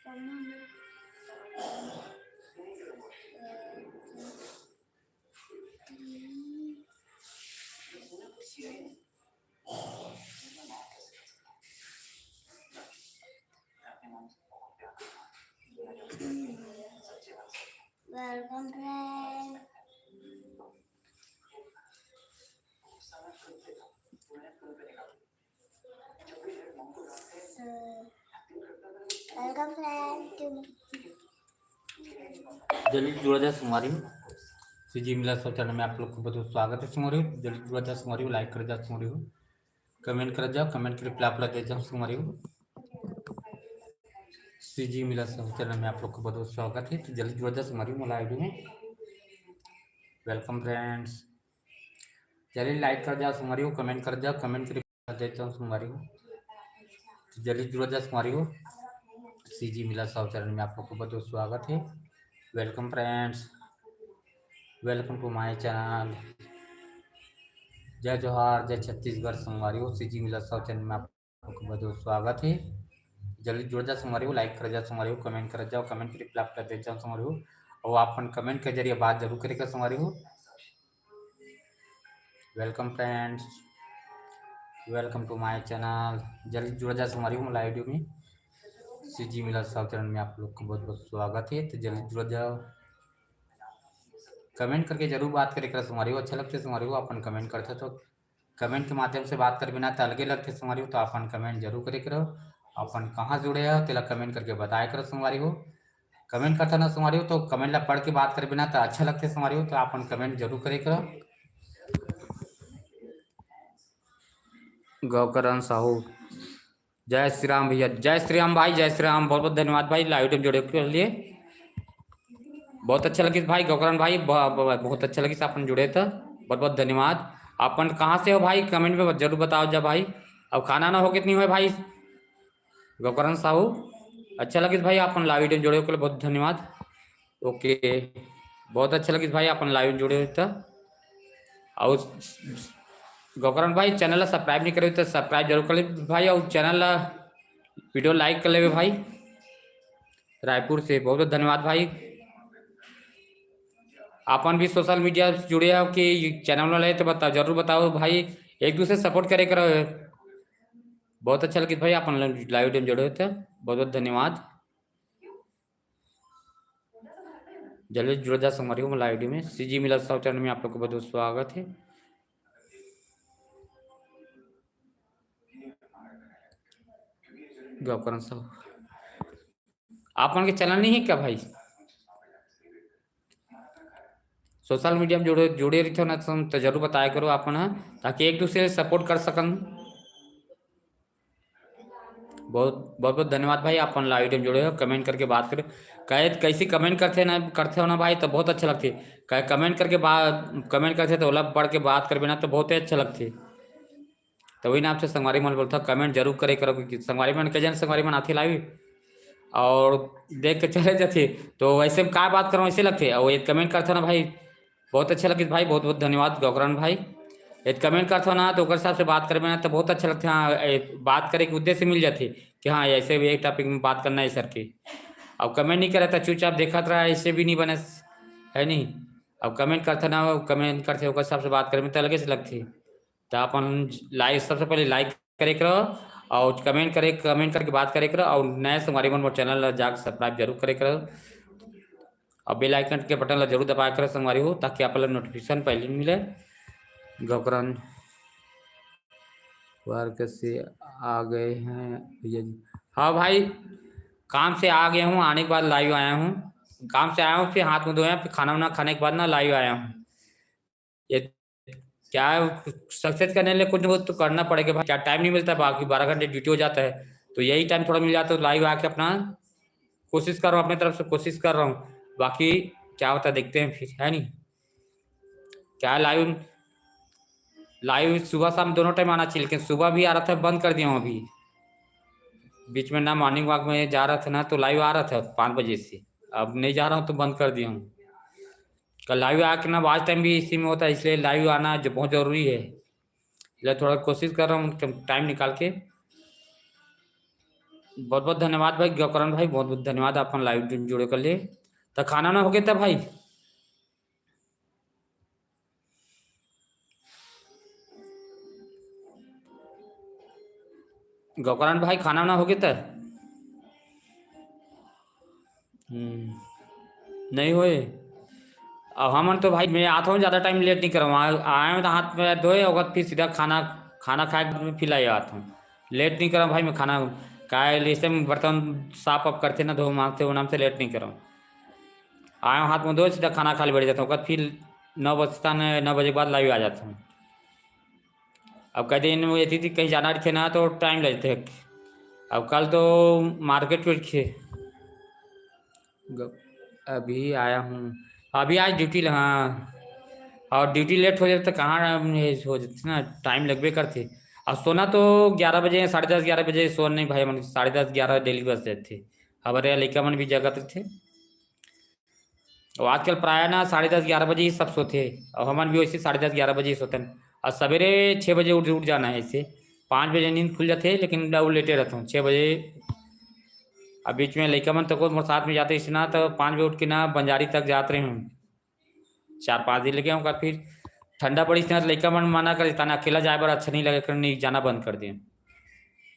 Summer vlog. Welcome friend. Welcome friend. जल्दी जुड़ा जाए संगवारी हो। श्री जी मिला सब चैनल में आप लोग को बहुत स्वागत है संगवारी हो। जल्दी जुड़ा जाए संगवारी हो, like कर जाओ संगवारी हो, comment कर जाओ, comment के reply आप लोग दे जाओ संगवारी हो। श्री जी मिला सब चैनल में आप लोग को बहुत स्वागत है। तो जल्दी जुड़ा जाओ संगवारी हो मोला आईडी में। Welcome friends। जल्दी like कर जाओ संगवारी हो, comment कर जाओ, comment के reply देता हूँ संगवारी हो। तो जल्दी जुड़ा जाओ संगवारी हो। श्री जी मिला सब चैनल में आप लोग को बहुत स्वागत है। Welcome friends। Welcome to my channel। जय जोहार, जय छत्तीसगढ़ संगवारी हो। सीजी मिला साहू चैनल में आप लोग का बहुत बहुत स्वागत है। जल्दी जुड़ जा संगवारी हो, लाइक कर जा संगवारी हो, कमेंट कर जाओ, कमेंट के रिप्लाई कर दे जाओ संगवारी हो। और आप अपन कमेंट के जरिए बात जरूर करेगा संगवारी हो। Welcome friends, welcome to my channel। जल्दी जुड़ जा संगवारी हो लाइव वीडियो में। सीजी मिला साहू चैनल में आप लोग का बहुत बहुत स्वागत है। तो जल्दी जुड़ जाओ, कमेंट करके जरूर बात करे करो संगवारी हो। अच्छा लगते संगवारी हो, अपन कमेंट करते तो कमेंट के माध्यम से बात कर बिना तो अलगे लगते संगवारी हो। तो अपन कमेंट जरूर करे करो, अपन कहाँ जुड़े हो तेला कमेंट करके बताया करो संगवारी हो। कमेंट करता ना संगवारी हो तो कमेंट ला पढ़ के बात कर बिना तो अच्छा लगते संगवारी हो। तो अपन कमेंट जरूर करे करो। गौकरण साहू, जय श्री राम भैया, जय श्री राम भाई, जय श्री राम। बहुत बहुत धन्यवाद भाई लाइव वीडियो में जुड़े के लिए। बहुत अच्छा लगिस भाई गौकरण भाई, ब-, ब-, बहुत अच्छा लगिस अपन जुड़े तो बहुत बहुत धन्यवाद। अपन कहाँ से हो भाई, कमेंट में जरूर बताओ जा भाई। अब खाना ना हो कितनी हो भाई गौकरण साहू, अच्छा लगिस भाई अपन लाइव वीडियो में जुड़े के लिए बहुत धन्यवाद। ओके, बहुत अच्छा लगिस भाई अपन लाइव में जुड़े हो तो। और गौकरण भाई चैनल ला सब्सक्राइब नहीं करे तो सब्सक्राइब जरूर कर ले भाई, और चैनल ला वीडियो लाइक कर लेवे भाई। रायपुर से बहुत बहुत धन्यवाद भाई। अपन भी सोशल मीडिया से जुड़े हो कि चैनल वाले तो बताओ, जरूर बताओ भाई, एक दूसरे सपोर्ट करे करो। बहुत अच्छा लगिस भाई अपन लाइव वीडियो में जुड़े हो तो बहुत बहुत धन्यवाद। जल्दी जुड़ जा संगवारी हो लाइव वीडियो में। सीजी मिला साहू चैनल में आप लोग का बहुत बहुत स्वागत है। गौकरण साहू, आप मन के चैनल नहीं है क्या भाई? सोशल मीडिया में जुड़े, जुड़े रहिथो ना तो, तो जरूर बताया करो आप मन ह, ताकि एक दूसरे से सपोर्ट कर सकन। बहुत बहुत बहुत धन्यवाद भाई, आप मन लाइव वीडियो में जुड़े हो, कमेंट करके बात करो। कहे कैसी कमेंट करते ना, करते हो ना भाई तो बहुत अच्छा लगथे। कहे कमेंट करके बात, कमेंट करथे तो ओला पढ़ के बात करबे ना तो बहुत ही अच्छा लगथे। तो वही नाम से संगवारी मन बोलता, कमेंट जरूर करे करो, क्योंकि संगवारी मन के जन संगवारी मन आथे लाइव और देख के चले जाथे, तो वैसे में का बात करो ऐसे लगथे। और ये कमेंट करथे ना भाई, बहुत अच्छा लगिस भाई, बहुत बहुत धन्यवाद गौकरण भाई। ये कमेंट करथे ना तो ओकर हिसाब से बात करबे ना तो बहुत अच्छा लगथे। हाँ, ये बात करे के उद्देश्य मिल जाथे कि हाँ ऐसे भी एक टॉपिक में बात करना है सर के। अब कमेंट नहीं करे तो चुपचाप देखत रहा, ऐसे भी नहीं बने, है नहीं। अब कमेंट करथे ना, कमेंट करथे ओकर हिसाब से बात करे में तो अलगे से लगथे। तो अपन लाइव, सबसे पहले लाइक करे करो और कमेंट करे, कमेंट करके बात करे करो और नए संगवारी मन मोर चैनल ला जाके सब्सक्राइब जरूर करे करो और बेल आइकन के बटन ला जरूर दबाया करो संगवारी हो, ताकि आप लोग नोटिफिकेशन पहले मिले। गौकरण वर्क से आ गए हैं भैया जी। हाँ भाई, काम से आ गया हूँ, आने के बाद लाइव आया हूँ। काम से आया हूँ, फिर हाथ मुंह धोया, फिर खाना वाना खाने के बाद ना लाइव आया हूँ। ये क्या है, सक्सेस करने लिए कुछ ना कुछ तो करना पड़ेगा भाई। क्या टाइम नहीं मिलता, बाकी बारह घंटे ड्यूटी हो जाता है, तो यही टाइम थोड़ा मिल जाता है तो लाइव आके अपना कोशिश कर रहा हूँ, अपने तरफ से कोशिश कर रहा हूँ। बाकी क्या होता है देखते हैं फिर, है नहीं। क्या है, लाइव, लाइव सुबह शाम दोनों टाइम आना चाहिए, लेकिन सुबह भी आ रहा था, बंद कर दिया हूँ अभी। बीच में ना मॉर्निंग वॉक में जा रहा था ना, तो लाइव आ रहा था पाँच बजे से, अब नहीं जा रहा हूँ तो बंद कर दिया हूँ। कल लाइव आके ना वॉच टाइम भी इसी में होता है, इसलिए लाइव आना जो बहुत ज़रूरी है, इसलिए थोड़ा कोशिश कर रहा हूँ टाइम निकाल के। बहुत बहुत धन्यवाद भाई गौकरण भाई, बहुत बहुत धन्यवाद अपन लाइव जुड़े कर लिए। तो खाना ना हो गया था भाई? गौकरण भाई खाना वाना हो गया था? हम्म, नहीं होए। अब हमन तो भाई मैं आता हूँ, ज़्यादा टाइम लेट नहीं करवा, आए हूँ तो हाथ पैर धोए और फिर सीधा खाना, खाना खाए के बाद में फिर लाइव आता हूँ। लेट नहीं करा भाई मैं खाना, काय ऐसे में बर्तन साफ वाफ करते ना, धो मांजते, वो नाम से लेट नहीं करा। आया हूँ हाथ मुंह धोए, सीधा खाना खा ले बैठ जाता हूँ, ओकर फिर नौ बजता न, नौ बजे के बाद लाइव आ जाता हूँ। अब कई दिन ये थी, थी कहीं जाना रहिथे ना तो टाइम लगते है। अब कल तो मार्केट उठ के ग-, अभी आया हूँ, अभी आज ड्यूटी ल-, हाँ, और ड्यूटी लेट हो जाता तो कहाँ ये हो जाते ना, टाइम लगबे करते। और सोना तो ग्यारह बजे, साढ़े दस ग्यारह बजे सोना नहीं भाई, मन साढ़े दस ग्यारह डेली बस जाते। हमारे लइका मन भी जगत रहिथे। और आजकल प्रायः ना साढ़े दस ग्यारह बजे ही सब सोथे, और हमन भी वैसे साढ़े दस ग्यारह बजे ही सोतन। और सवेरे छः बजे उठ उठ जाना है, ऐसे पाँच बजे नींद खुल जाथे, लेकिन अब लेटे रहता हूँ छः बजे। अब बीच में लइका मन तको मोर साथ में जाते इस ना, तो पाँच बजे उठ के ना बंजारी तक जात रहे हूँ, चार पाँच दिन लगे हूँ। फिर ठंडा पड़िस ना, तो लइका मन मना कर देता ना, अकेला जाए बर अच्छा नहीं लगे, कर नहीं जाना बंद कर दिए।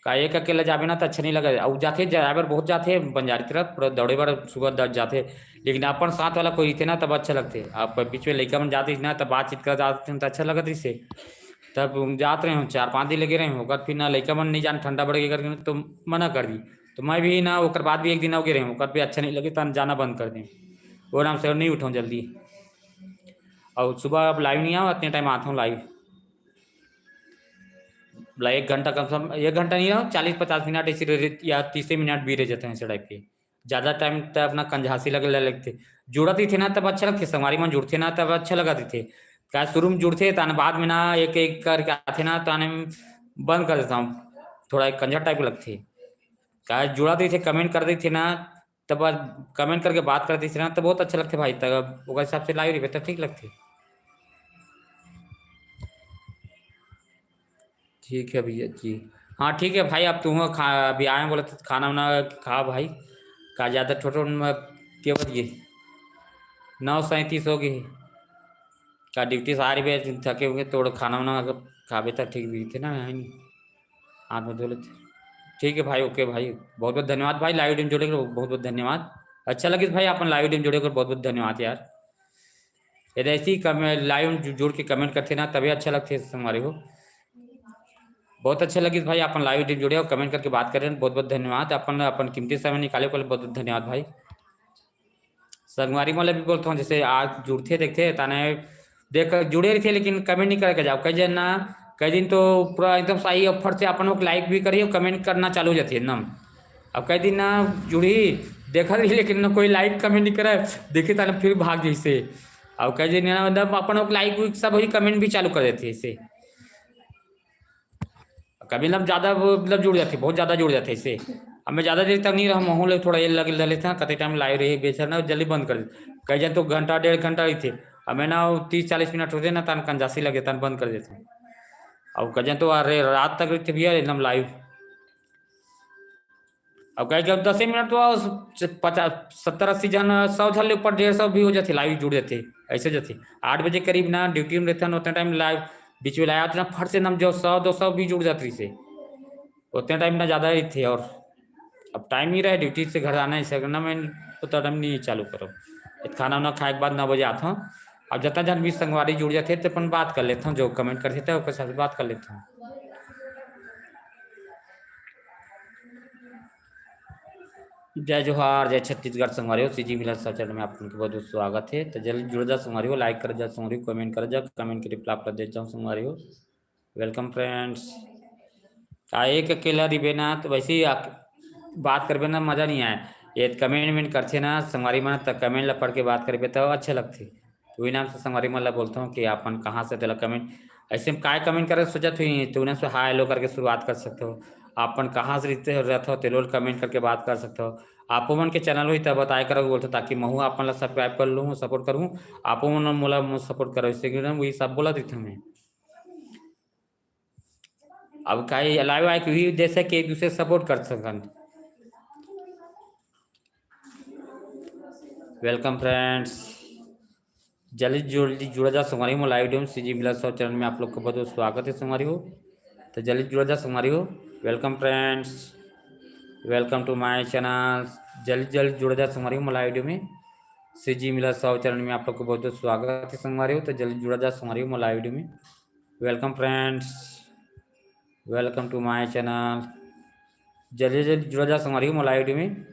का एक अकेला जाबे ना, तो अच्छा नहीं लगे। अउ जाथे, जाए बर बहुत जाथे बंजारी तरफ, पूरा दौड़े बर सुबह द-, जाथे, लेकिन अपन साथ वाला कोई रहिथे ना, तब अच्छा लगथे। अब बीच में लइका मन जाते ना, तब बातचीत कर जाते हैं, तो अच्छा लगत रहिसे। तब जात रहे हूँ, चार पाँच दिन लगे रहे हूँ, ओकर फिर ना लइका मन नहीं जान, ठंडा बढ़ के करके तो मना कर दी। तो मैं भी ना, ओकर बाद भी एक दिन हो गए रहे हूँ, ओकर भी अच्छा नहीं लगे, तो जाना बंद कर दें। वो नाम से नहीं उठाऊँ जल्दी। और सुबह अब लाइव नहीं आओ, इतने टाइम आता हूँ लाइव। ला एक घंटा कम से कम, एक घंटा नहीं रहो, चालीस पचास मिनट ऐसे रह, रह, या तीसे मिनट भी रह जाते हैं ऐसे टाइप के। ज़्यादा टाइम तक अपना कंझासी लगे लगते। जुड़त ही थे ना, तब अच्छा लगते, संगवारी मन जुड़ते ना, तब अच्छा लगत थे। क्या शुरू में जुड़ते, ताने बाद में ना एक एक करके आते ना, ताने बंद कर देता हूँ, थोड़ा एक कंझा टाइप लगते। क्या जुड़त ही थे, कमेंट कर देते ना, तब कमेंट करके बात करते थे ना, तो बहुत अच्छा लगते भाई। तब ओकर हिसाब से लाइव रहिबे, तो ठीक लगते। ठीक है भैया जी। हाँ, ठीक है भाई, अब तुम खा, अभी आए बोले तो खाना वाना खा भाई। का ज़्यादा छोटो में के बज गए? नौ सैंतीस हो गए। का ड्यूटी से आ रही बे, थके हुए, थोड़ा खाना वाना अगर खाबे तो ठीक भी थे ना, है नहीं? हाथ में धो लेते। ठीक है भाई, ओके भाई, बहुत बहुत धन्यवाद भाई, लाइव टीम जुड़े के बहुत बहुत धन्यवाद। अच्छा लगिस भाई, अपन लाइव टीम जुड़े के बहुत बहुत धन्यवाद यार। यदि ऐसे ही कम-, लाइव जु-, जुड़ के कमेंट करते ना, तभी अच्छा लगते संगवारी हो। बहुत अच्छा लगिस भाई, अपन लाइव टीम जुड़े और कमेंट करके बात कर रहे हैं, बहुत बहुत धन्यवाद। अपन, अपन कीमती समय निकाले के लिए बहुत बहुत धन्यवाद भाई। संगवारी मन ला भी बोलत हूँ, जैसे आज जुड़थे देखथे, ताने देख जुड़े रहिथे, लेकिन कमेंट नहीं करके जाओ। कई जन ना, कई दिन तो पूरा एकदम सही और फट से अपन लोग लाइक भी करिए, कमेंट करना चालू हो जाथे एकदम। अब कई दिन ना जुड़ी, देखत रही, लेकिन ना कोई लाइक कमेंट नहीं करे, देखी ताने फिर भाग जैसे। अब कई दिन ना, मतलब, अपन लोग लाइक भी सब वही कमेंट भी चालू कर देथे ऐसे। कभी मतलब ज़्यादा वो, मतलब, जुड़ जाथे, बहुत ज़्यादा जुड़ जाथे इससे। अब मैं ज़्यादा देर तक नहीं रहा, महूँ ले थोड़ा ये लगे, लगे था, कते टाइम लाइव रही, बेचर ना जल्दी बंद कर देथे। कई जन तो घंटा, डेढ़ घंटा रहिथे, अब मैं ना, वो तीस चालीस मिनट होथे ना, तन कंजासी लगे, तन बंद कर देथे। अब कई जन तो, अरे, रात तक रहिथे भैया, एकदम लाइव। अब कहे कि अब दसे मिनट तो आओ, पचास, सत्तर, अस्सी जन, सौ जन ले ऊपर, डेढ़ सौ भी हो जाथे, लाइव जुड़ जाथे, ऐसे जाथे। आठ बजे करीब ना ड्यूटी में रहथन, उतना टाइम लाइव, बीच में लाइव आते ना, फट से एकदम जो सौ दो सौ भी जुड़ जात रहिसे, उतने टाइम ना ज़्यादा रहिथे। और अब टाइम ही रहे ड्यूटी से घर आना, ऐसे करना, मैं उतना टाइम नहीं चालू करब। खाना वाना खाए के बाद नौ बजे आता हूँ। अब जितना जन भी संगवारी जुड़ जाथे, तो अपन बात कर लेता हूँ, जो कमेंट करथे, तो ओकर साथ बात कर लेता हूँ। जय जोहार, जय छत्तीसगढ़ संगवारी हो, सीजी मिलर सब चैनल में आप लोगन के बहुत बहुत स्वागत है। तो जल्दी जुड़ जा संगवारी हो, लाइक कर जा संगवारी हो, कमेंट कर जा, कमेंट के रिप्लाई आप दे जाओ संगवारी हो। Welcome friends. आ, एक अकेला रहिबे ना, तो वैसे ही आ, बात करबे ना, मजा नहीं आए। ये कमेंट वेमेंट करथे ना संगवारी मन, तो कमेंट ला पढ़ के बात करबे तो अच्छा लगथे। तो वही नाम से संगवारी मन ला बोलता हूँ कि आपन कहाँ से, तेला कमेंट, ऐसे में काय कमेंट करे सोचत हुई, तो उन्हें से हाय हेलो करके शुरुआत कर सकते हो। आपन कहाँ से रहते हो, रहते हो, तेलो कमेंट करके बात कर सकते हो। आपो मन के चैनल होई तब बताए करो बोलते, ताकि महू आपन ला सब्सक्राइब कर लूँ, सपोर्ट करूँ, आपो मन मोला सपोर्ट करो, इससे कि वही सब बोला देते हमें। अब काहे लाइव आए के भी जैसे कि एक दूसरे सपोर्ट कर सकन। वेलकम फ्रेंड्स, जल्दी जल्दी जुड़ा जा संगवारी हो, लाइव डीएम सीजी मिला सौ चैनल में आप लोग का बहुत बहुत स्वागत है संगवारी हो। तो जल्दी जुड़ा जा संगवारी हो। Welcome friends, welcome to my channel. जल्दी जल्दी जुड़ा जा संगवारी हो, लाइव डीएम में सीजी मिला सौ चैनल में आप लोग को बहुत बहुत स्वागत है संगवारी हो। तो जल्दी जुड़ा जा संगवारी हो, लाइव डीएम में। Welcome friends, welcome to my channel. जल्दी जल्दी जुड़ा जा संगवारी हो, मोला आईडी में।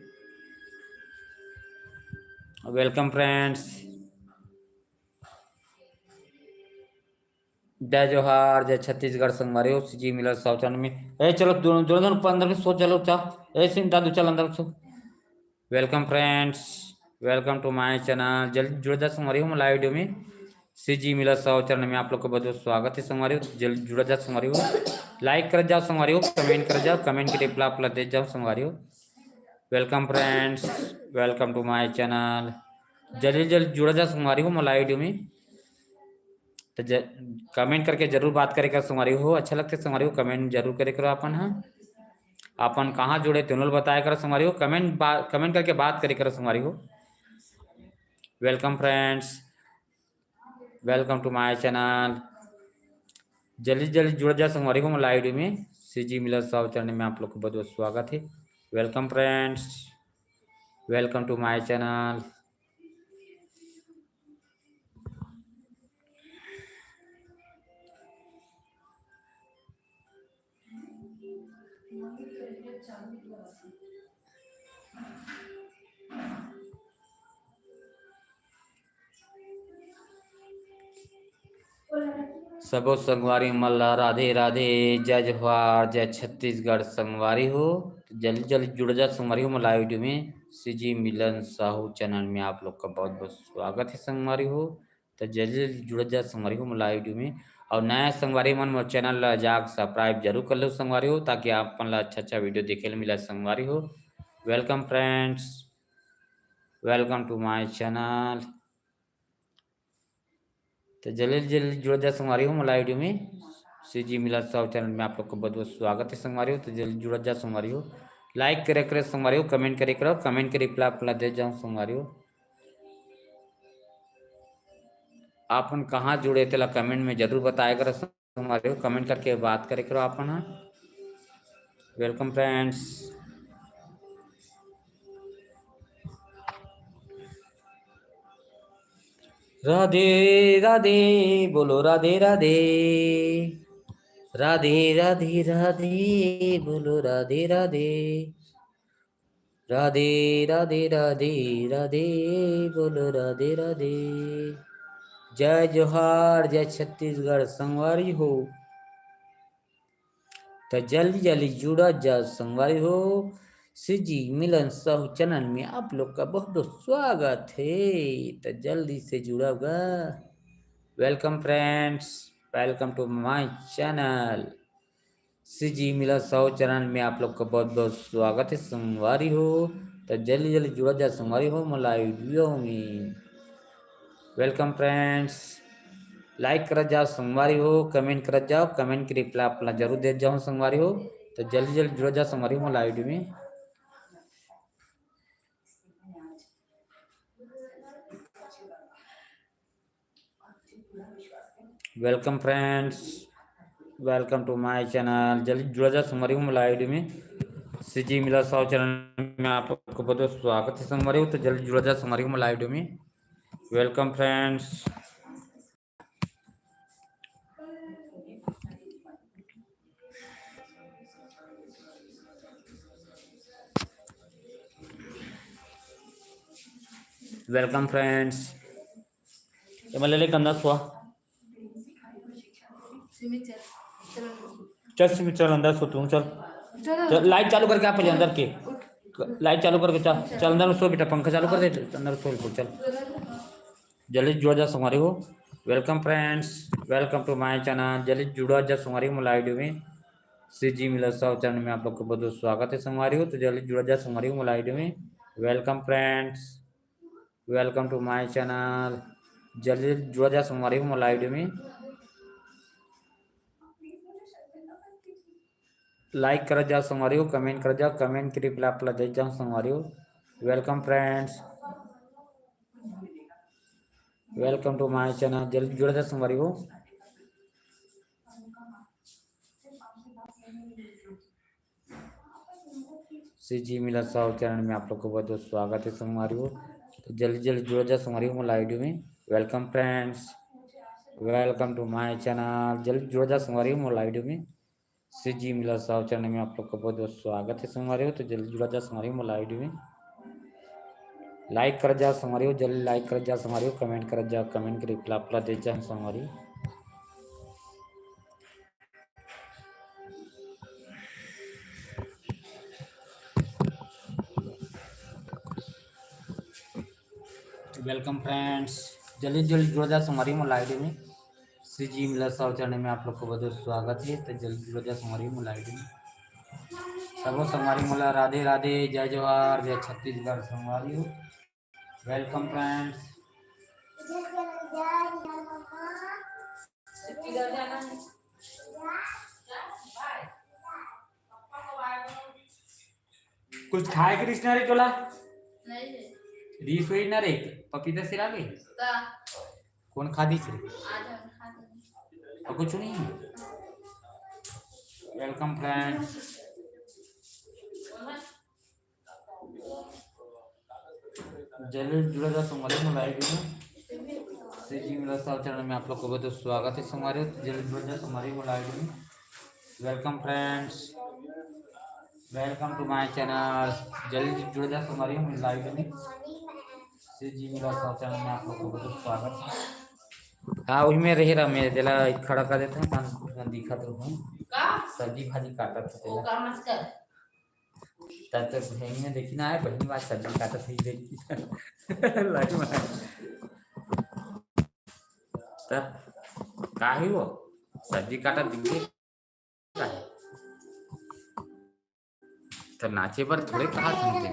वेलकम फ्रेंड्स, जय जोहार, जय छत्तीसगढ़ संगवारी हो, सीजी मिलर सौ चैनल में। ए चलो दोनों दोनों दोनों पंद्रह मिनट सो चलो चा। ए सिंधा दू चल अंदर सो। Welcome friends, welcome to my channel. जल्दी जुड़ जा संगवारी हो, मोला आईडी में सीजी मिलर सौ चैनल में आप लोग को बहुत बहुत स्वागत है संगवारी हो। जल्दी जुड़ जा संगवारी हो, लाइक कर जाओ संगवारी हो, कमेंट कर जाओ, कमेंट के रिप्लाई आप लोग दे जाओ संगवारी हो। Welcome friends, welcome to my channel. जल्दी जल्दी जुड़ा जा संगवारी हो मोर live video में। तो ज-, comment करके जरूर बात करे कर संगवारी हो, अच्छा लगथे संगवारी हो, comment जरूर करे करो अपन ह। अपन कहाँ जुड़े तेनो ल बताया करो संगवारी हो, comment बा-, comment करके बात करे करो संगवारी हो। Welcome friends, welcome to my channel। जल्दी जल्दी जुड़ जा संगवारी हो मोर live video में। सीजी मिलन साहू channel में आप लोग को बहुत बहुत स्वागत है। Welcome friends, welcome to my channel। सबो संगवारी मन ला राधे राधे, जय जोहार, जय छत्तीसगढ़ संगवारी हो। तो जल्दी जल्दी जुड़ जा संगवारी हो मोर live video में। सीजी मिलन साहू channel में आप लोग का बहुत बहुत स्वागत है संगवारी हो। तो जल्दी जल्दी जुड़ जा संगवारी हो मोर live video में। और नया संगवारी मन मोर channel ला जाके subscribe जरूर कर लो संगवारी हो, ताकि आप मन ला अच्छा अच्छा video देखे ला मिला संगवारी हो। Welcome friends, welcome to my channel। तो जल्दी जल्दी जुड़ जा संगवारी हो मोर live video में। सीजी मिलन साहू channel में आप लोग को बहुत बहुत स्वागत है संगवारी हो। तो जल्दी जुड़ जा संगवारी हो, like करे करे संगवारी हो, comment करे करो, comment के reply आप ला दे जाऊँ संगवारी हो। आपन कहाँ जुड़े तेला comment में जरूर बताया करो संगवारी हो, comment करके बात करे करो आपन ह। Welcome friends। राधे राधे बोलो राधे राधे, राधे राधे राधे बोलो राधे राधे, राधे राधे राधे राधे बोलो राधे राधे। जय जोहार, जय छत्तीसगढ़ संगवारी हो। त जल्दी जल्दी जुड़ा जा संगवारी हो। सीजी मिलन साहू channel में आप लोग का बहुत बहुत स्वागत है। त जल्दी से जुड़ा गा। Welcome friends, welcome to my channel। CG Milan Sahu channel में आप लोग का बहुत बहुत स्वागत है संगवारी हो। तो जल्दी जल्दी जुड़ा जा संगवारी हो मोर live video में। Welcome friends, like करत जाओ संगवारी हो, comment करत जाओ, comment के reply आप ला जरूर देत जाओ संगवारी हो। तो जल्दी जल्दी जुड़ा जा संगवारी हो मोर live video में। Welcome friends, welcome to my channel। जल्दी जुड़ा जा संगवारी हो मोर live video में। सीजी मिलन साहू channel में आप लोग को बहुत बहुत स्वागत है संगवारी हो। तो जल्दी जुड़ा जा संगवारी हो मोर live video में। Welcome friends। Welcome friends। ये मैं ले ले कंधा सुआ। चल सिमी, चल अंदर सो तू, चल। चलो। चल, light चालू करके आ पहले अंदर के। Light चालू करके चल, चल अंदर में सो बेटा, पंखा चालू कर दे, अंदर सो बिल्कुल, चल। जल्दी जुड़ा जा संगवारी हो। Welcome friends, welcome to my channel। जल्दी जुड़ा जा संगवारी हो मोर live video में। सीजी मिलन साहू channel में आप लोग को बहुत बहुत स्वागत है संगवारी हो। तो जल्दी जुड़ा जा संगवारी हो मोर live video में। Welcome friends, welcome to my channel। जल्दी जुड़ा जा संगवारी हो मोर live video में। Like करत जाओ संगवारी हो, comment करत जाओ, comment के reply आप ला देत जाओ संगवारी हो। Welcome friends, welcome to my channel। जल्दी जुड़ा जा संगवारी हो। सीजी मिलन साहू channel में आप लोग को बहुत बहुत स्वागत है संगवारी हो। तो जल्दी जल्दी जुड़ा जा संगवारी हो मोर live video में। Welcome friends, welcome to my channel। जल्दी जुड़ा जा संगवारी हो मोर live video में। सीजी मिलन साहू channel में आप लोग का बहुत बहुत स्वागत है संगवारी हो। तो जल्दी जुड़ा जा संगवारी हो मोर live video में। Like करत जा संगवारी हो, जल्दी like करत जा संगवारी हो, comment करत जा, comment के reply आप ला देत जा संगवारी हो। Welcome friends, जल्दी जल्दी जुड़ा जा संगवारी हो मोर live video में। सीजी मिलन साहू channel में आप लोग को बहुत बहुत स्वागत है। तो जल्दी जुड़ा जा संगवारी हो मोर live video में। सबो संगवारी मन ला राधे राधे, जय जोहार, जय छत्तीसगढ़ संगवारी हो। Welcome friends. कुछ खाए के रिस ना रे तोला? नहीं है। रिस होई ना रे, पपीता सिरा के? का? कौन खा दिस रे? आज हम खा देंगे। और कुछ नहीं है? Welcome friends. जल्दी जुड़ा जा संगवारी हो live में। श्री जी मिला साहब channel में आप लोग को बहुत स्वागत है संगवारी हो। जल्दी जुड़ा जा संगवारी हो live में। Welcome friends, welcome to my channel। जल्दी जुड़ा जा संगवारी हो live में। श्री जी मिला साहब channel में आप लोग को बहुत स्वागत है। हाँ, वही में रहे रहा, मैं तेला खड़ा कर देता हूँ, ताकि दिखत रहूँ। का? सब्जी भाजी काटत हे वो तेला। काम मत कर। तब तक बहिनी में देखी ना आए, बहिनी बात सब्जी काटत ही देखी। लाइव में। तब का ही वो सब्जी काटत दिख गई। तब नाचे बर थोड़े कहा था मुझे।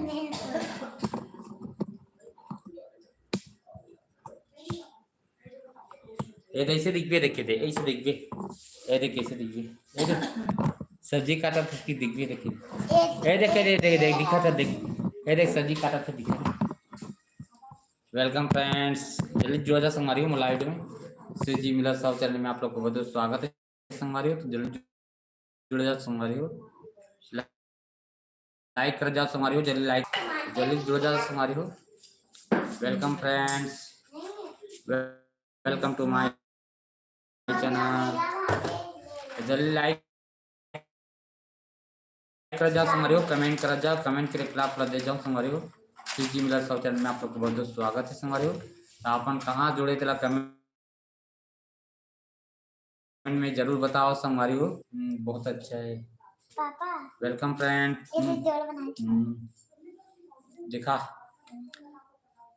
ए दे, ऐसे दिखबे, देखे दे, ऐसे दिखबे। ए देख, ऐसे दिखबे। ए देख, सब्जी काटत हे कि दिखबे, देखे। ए देख, ए देख, देख, देख, दिखा था, देख। ए देख, सब्जी काटत हे, दिखा। Welcome friends, जल्दी जुड़ा जा संगवारी हो live में। श्री जी मिला साहब channel में आप लोग को बहुत स्वागत है संगवारी हो। तो जल्दी जुड़ जा संगवारी हो, like कर जा संगवारी हो, जल्दी like, जल्दी जुड़ जा संगवारी हो। Welcome friends, welcome to my channel। जल्दी like कर जा संगवारी हो, comment कर जा, comment के reply आप लोग दे जाओ संगवारी हो। श्री जी मिला साहब channel में आप लोग को बहुत बहुत स्वागत है संगवारी हो। तो अपन कहाँ जुड़े तेला comment में जरूर बताओ संगवारी हो। हम्म, बहुत अच्छा है। Papa, welcome friend। ये भी हम्म, जोड़ बना के। हम्म, देखा,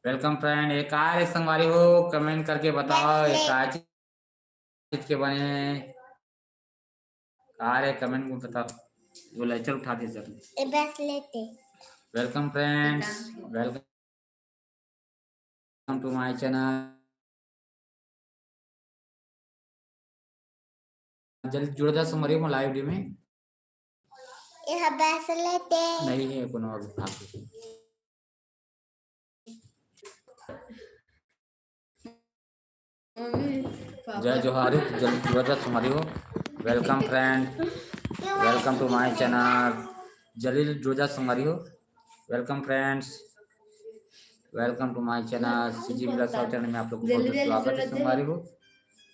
welcome friend। ये का रे संगवारी हो, comment करके बताओ, ये का चीज के बने हे? का रे, comment में बता। वो लाइचर उठा दे सर। ए बस लेते। Welcome friends, welcome to my channel। जल्दी जुड़ जा संगवारी हो live में। ये बस लेते। नहीं है कोनो अभी। जय जोहार, जल्दी जुड़ जा संगवारी हो। Welcome friend, welcome to my channel। जल्दी जुड़ जा संगवारी हो। Welcome friends, welcome to my channel। Shri जी मिला साहब channel में आप लोग को बहुत स्वागत है संगवारी हो।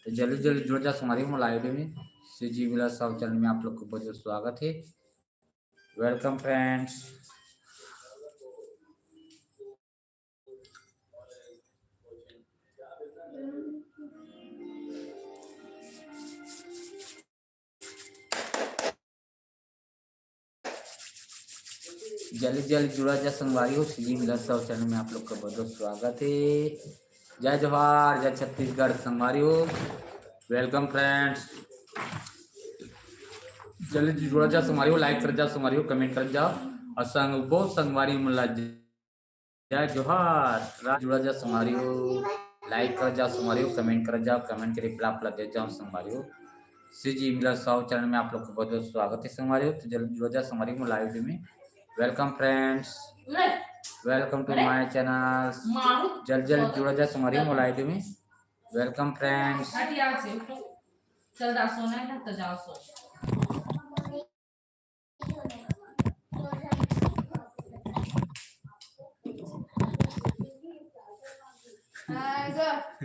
तो जल्दी जल्दी जुड़ जा संगवारी हो live में। श्री जी मिला साहब channel में आप लोग को बहुत स्वागत है। Welcome friends। जल्दी जल्दी जुड़ा जा संगवारी हो, श्री जी मिला साहब channel में आप लोग का बहुत बहुत स्वागत है। जय जोहार, जय छत्तीसगढ़ संगवारी हो, welcome friends। जल्दी जुड़ा जा संगवारी हो, like कर जा संगवारी हो, comment कर जा और संग बहुत संगवारी मन ला जय जोहार। रा-, जुड़ा जा संगवारी हो, like कर जा संगवारी हो, comment कर जा, comment के reply आप ला दे जाओ संगवारी हो। श्री जी मिला साहब channel में आप लोग को बहुत बहुत स्वागत है संगवारी हो। तो जल्दी जुड़ा जा संगवारी हो live में। Welcome friends, welcome to my channel। जल्दी जल्दी जुड़ा जा संगवारी हो live में। Welcome friends। हट यहाँ से, उठो। चल जा, सोना है ना तो जाओ सो। हाँ, जा।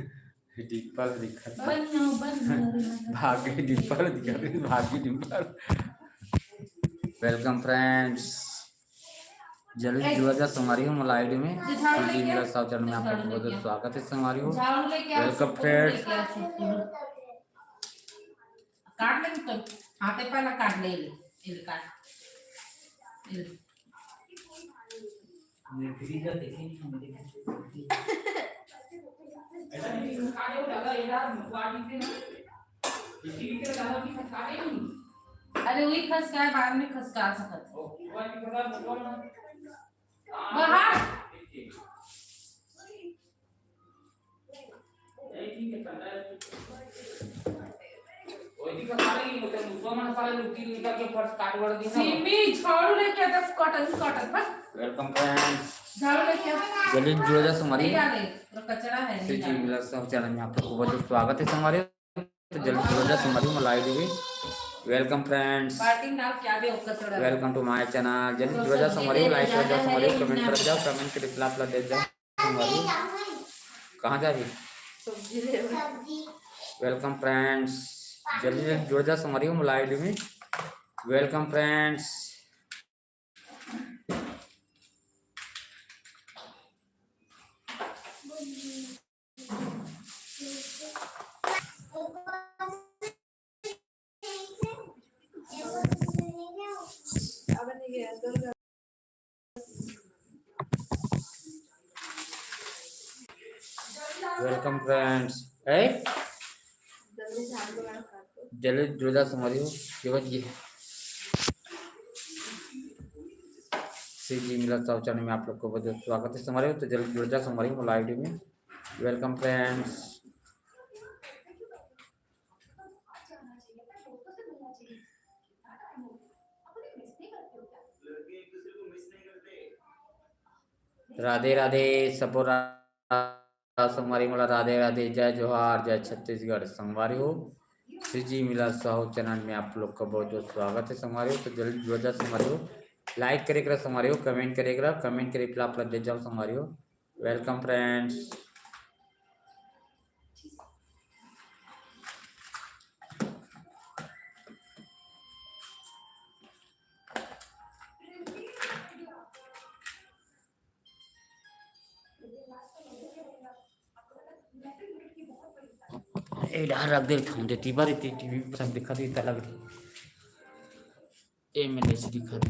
डिंपल दिखत। बन जाओ, बन जाओ, बन जाओ। भागे डिंपल दिखत, भागी डिंपल। Welcome friends। जल्दी जुड़ा जा संगवारी हो मोला ID में। श्री जी मिला साहब channel में आप लोग को बहुत स्वागत है संगवारी हो। Welcome friends। काट ले तो, हाथे पहला काट ले, ले, ले काट। ले। अरे वही खसका है, बाद में खसका सकत है। बाहर। ठीक है, ठंडा है। ओए, दिखा सारे ये मतलब मुसवा मन सारे लुटी निकाल के फर्श काट वड़ दी ना। सिमी, झाड़ू लेके आ, दस कॉटन, कॉटन, बस। Welcome friends। झाड़ू लेके आ। जल्दी जुड़ जा संगवारी। नहीं आ रही, पूरा कचरा है, श्री नहीं जी आ रही। मिला सब चैनल में आप लोग को बहुत स्वागत है संगवारी। तो जल्दी जुड़ जा संगवारी, मोला live में। Welcome friends। बाल्टी में डाल के आ गए, ओकर थोड़ा। Welcome to my channel। जल्दी तो जुड़ जा सब्जी संगवारी, ले like कर जा जाना संगवारी, है, comment कर ना। जाओ, comment के reply आप लोग दे जाओ। संगवारी, कहाँ जा रही? सब्जी ले। Welcome friends, जल्दी जल्दी जुड़ जा संगवारी, मोला live में। Welcome friends। Welcome friends। ए? जल्दी जुड़ जा संगवारी हो, केवल ये। श्री जी मिला साहू चैनल में आप लोग को बहुत स्वागत है संगवारी हो। तो जल्दी जुड़ जा संगवारी हो live में। Welcome friends। राधे राधे सबो रा-, संगवारी मोला राधे राधे, जय जोहार, जय छत्तीसगढ़। संगवारी हो, श्री जी मिला साहू चैनल में आप लोग का बहुत बहुत स्वागत है संगवारी हो। तो जल्दी जुड़ जा संगवारी हो, like करे करा संगवारी हो, comment करे करा, comment करे पहला आप लोग दे जाओ संगवारी हो। Welcome friends। ए डहर रख दे, फोन दे, तीबर इतनी टीवी पर सब दिखा दी, तलक दी। ए में नहीं दिखा दी।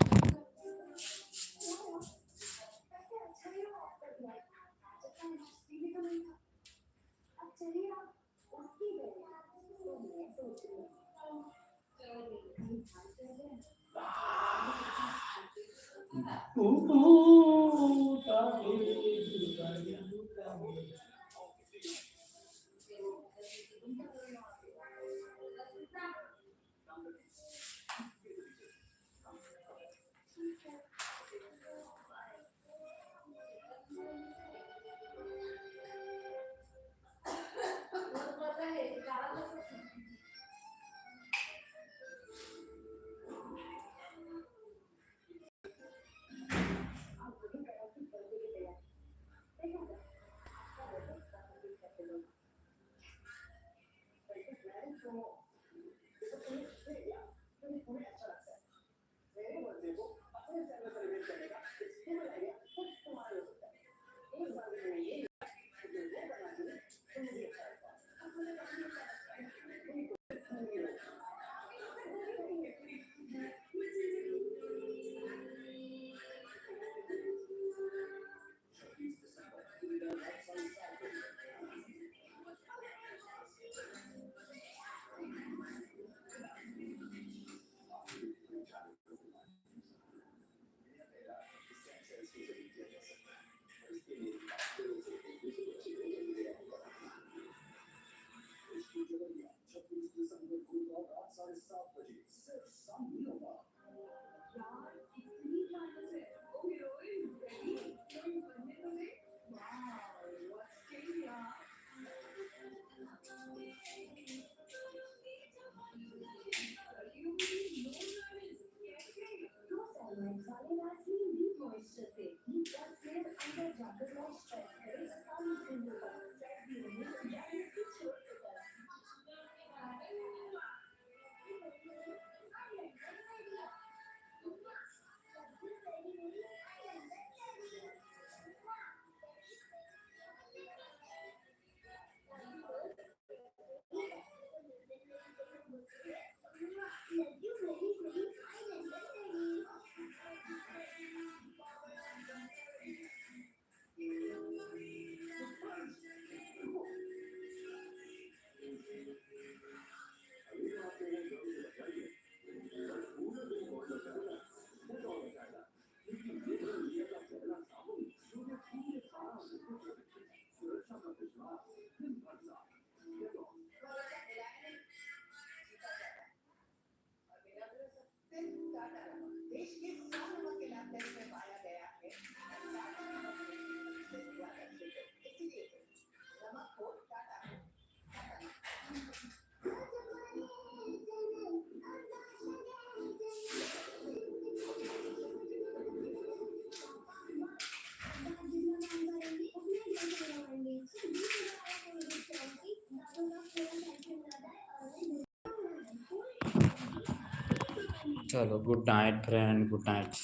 चलो, good night friend, good night।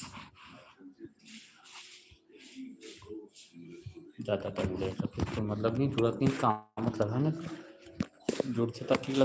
ज्यादा टाइम ले तो फिर तो मतलब नहीं, जुड़त नहीं, काम मतलब है ना, जुड़थे त ठीक लगथे।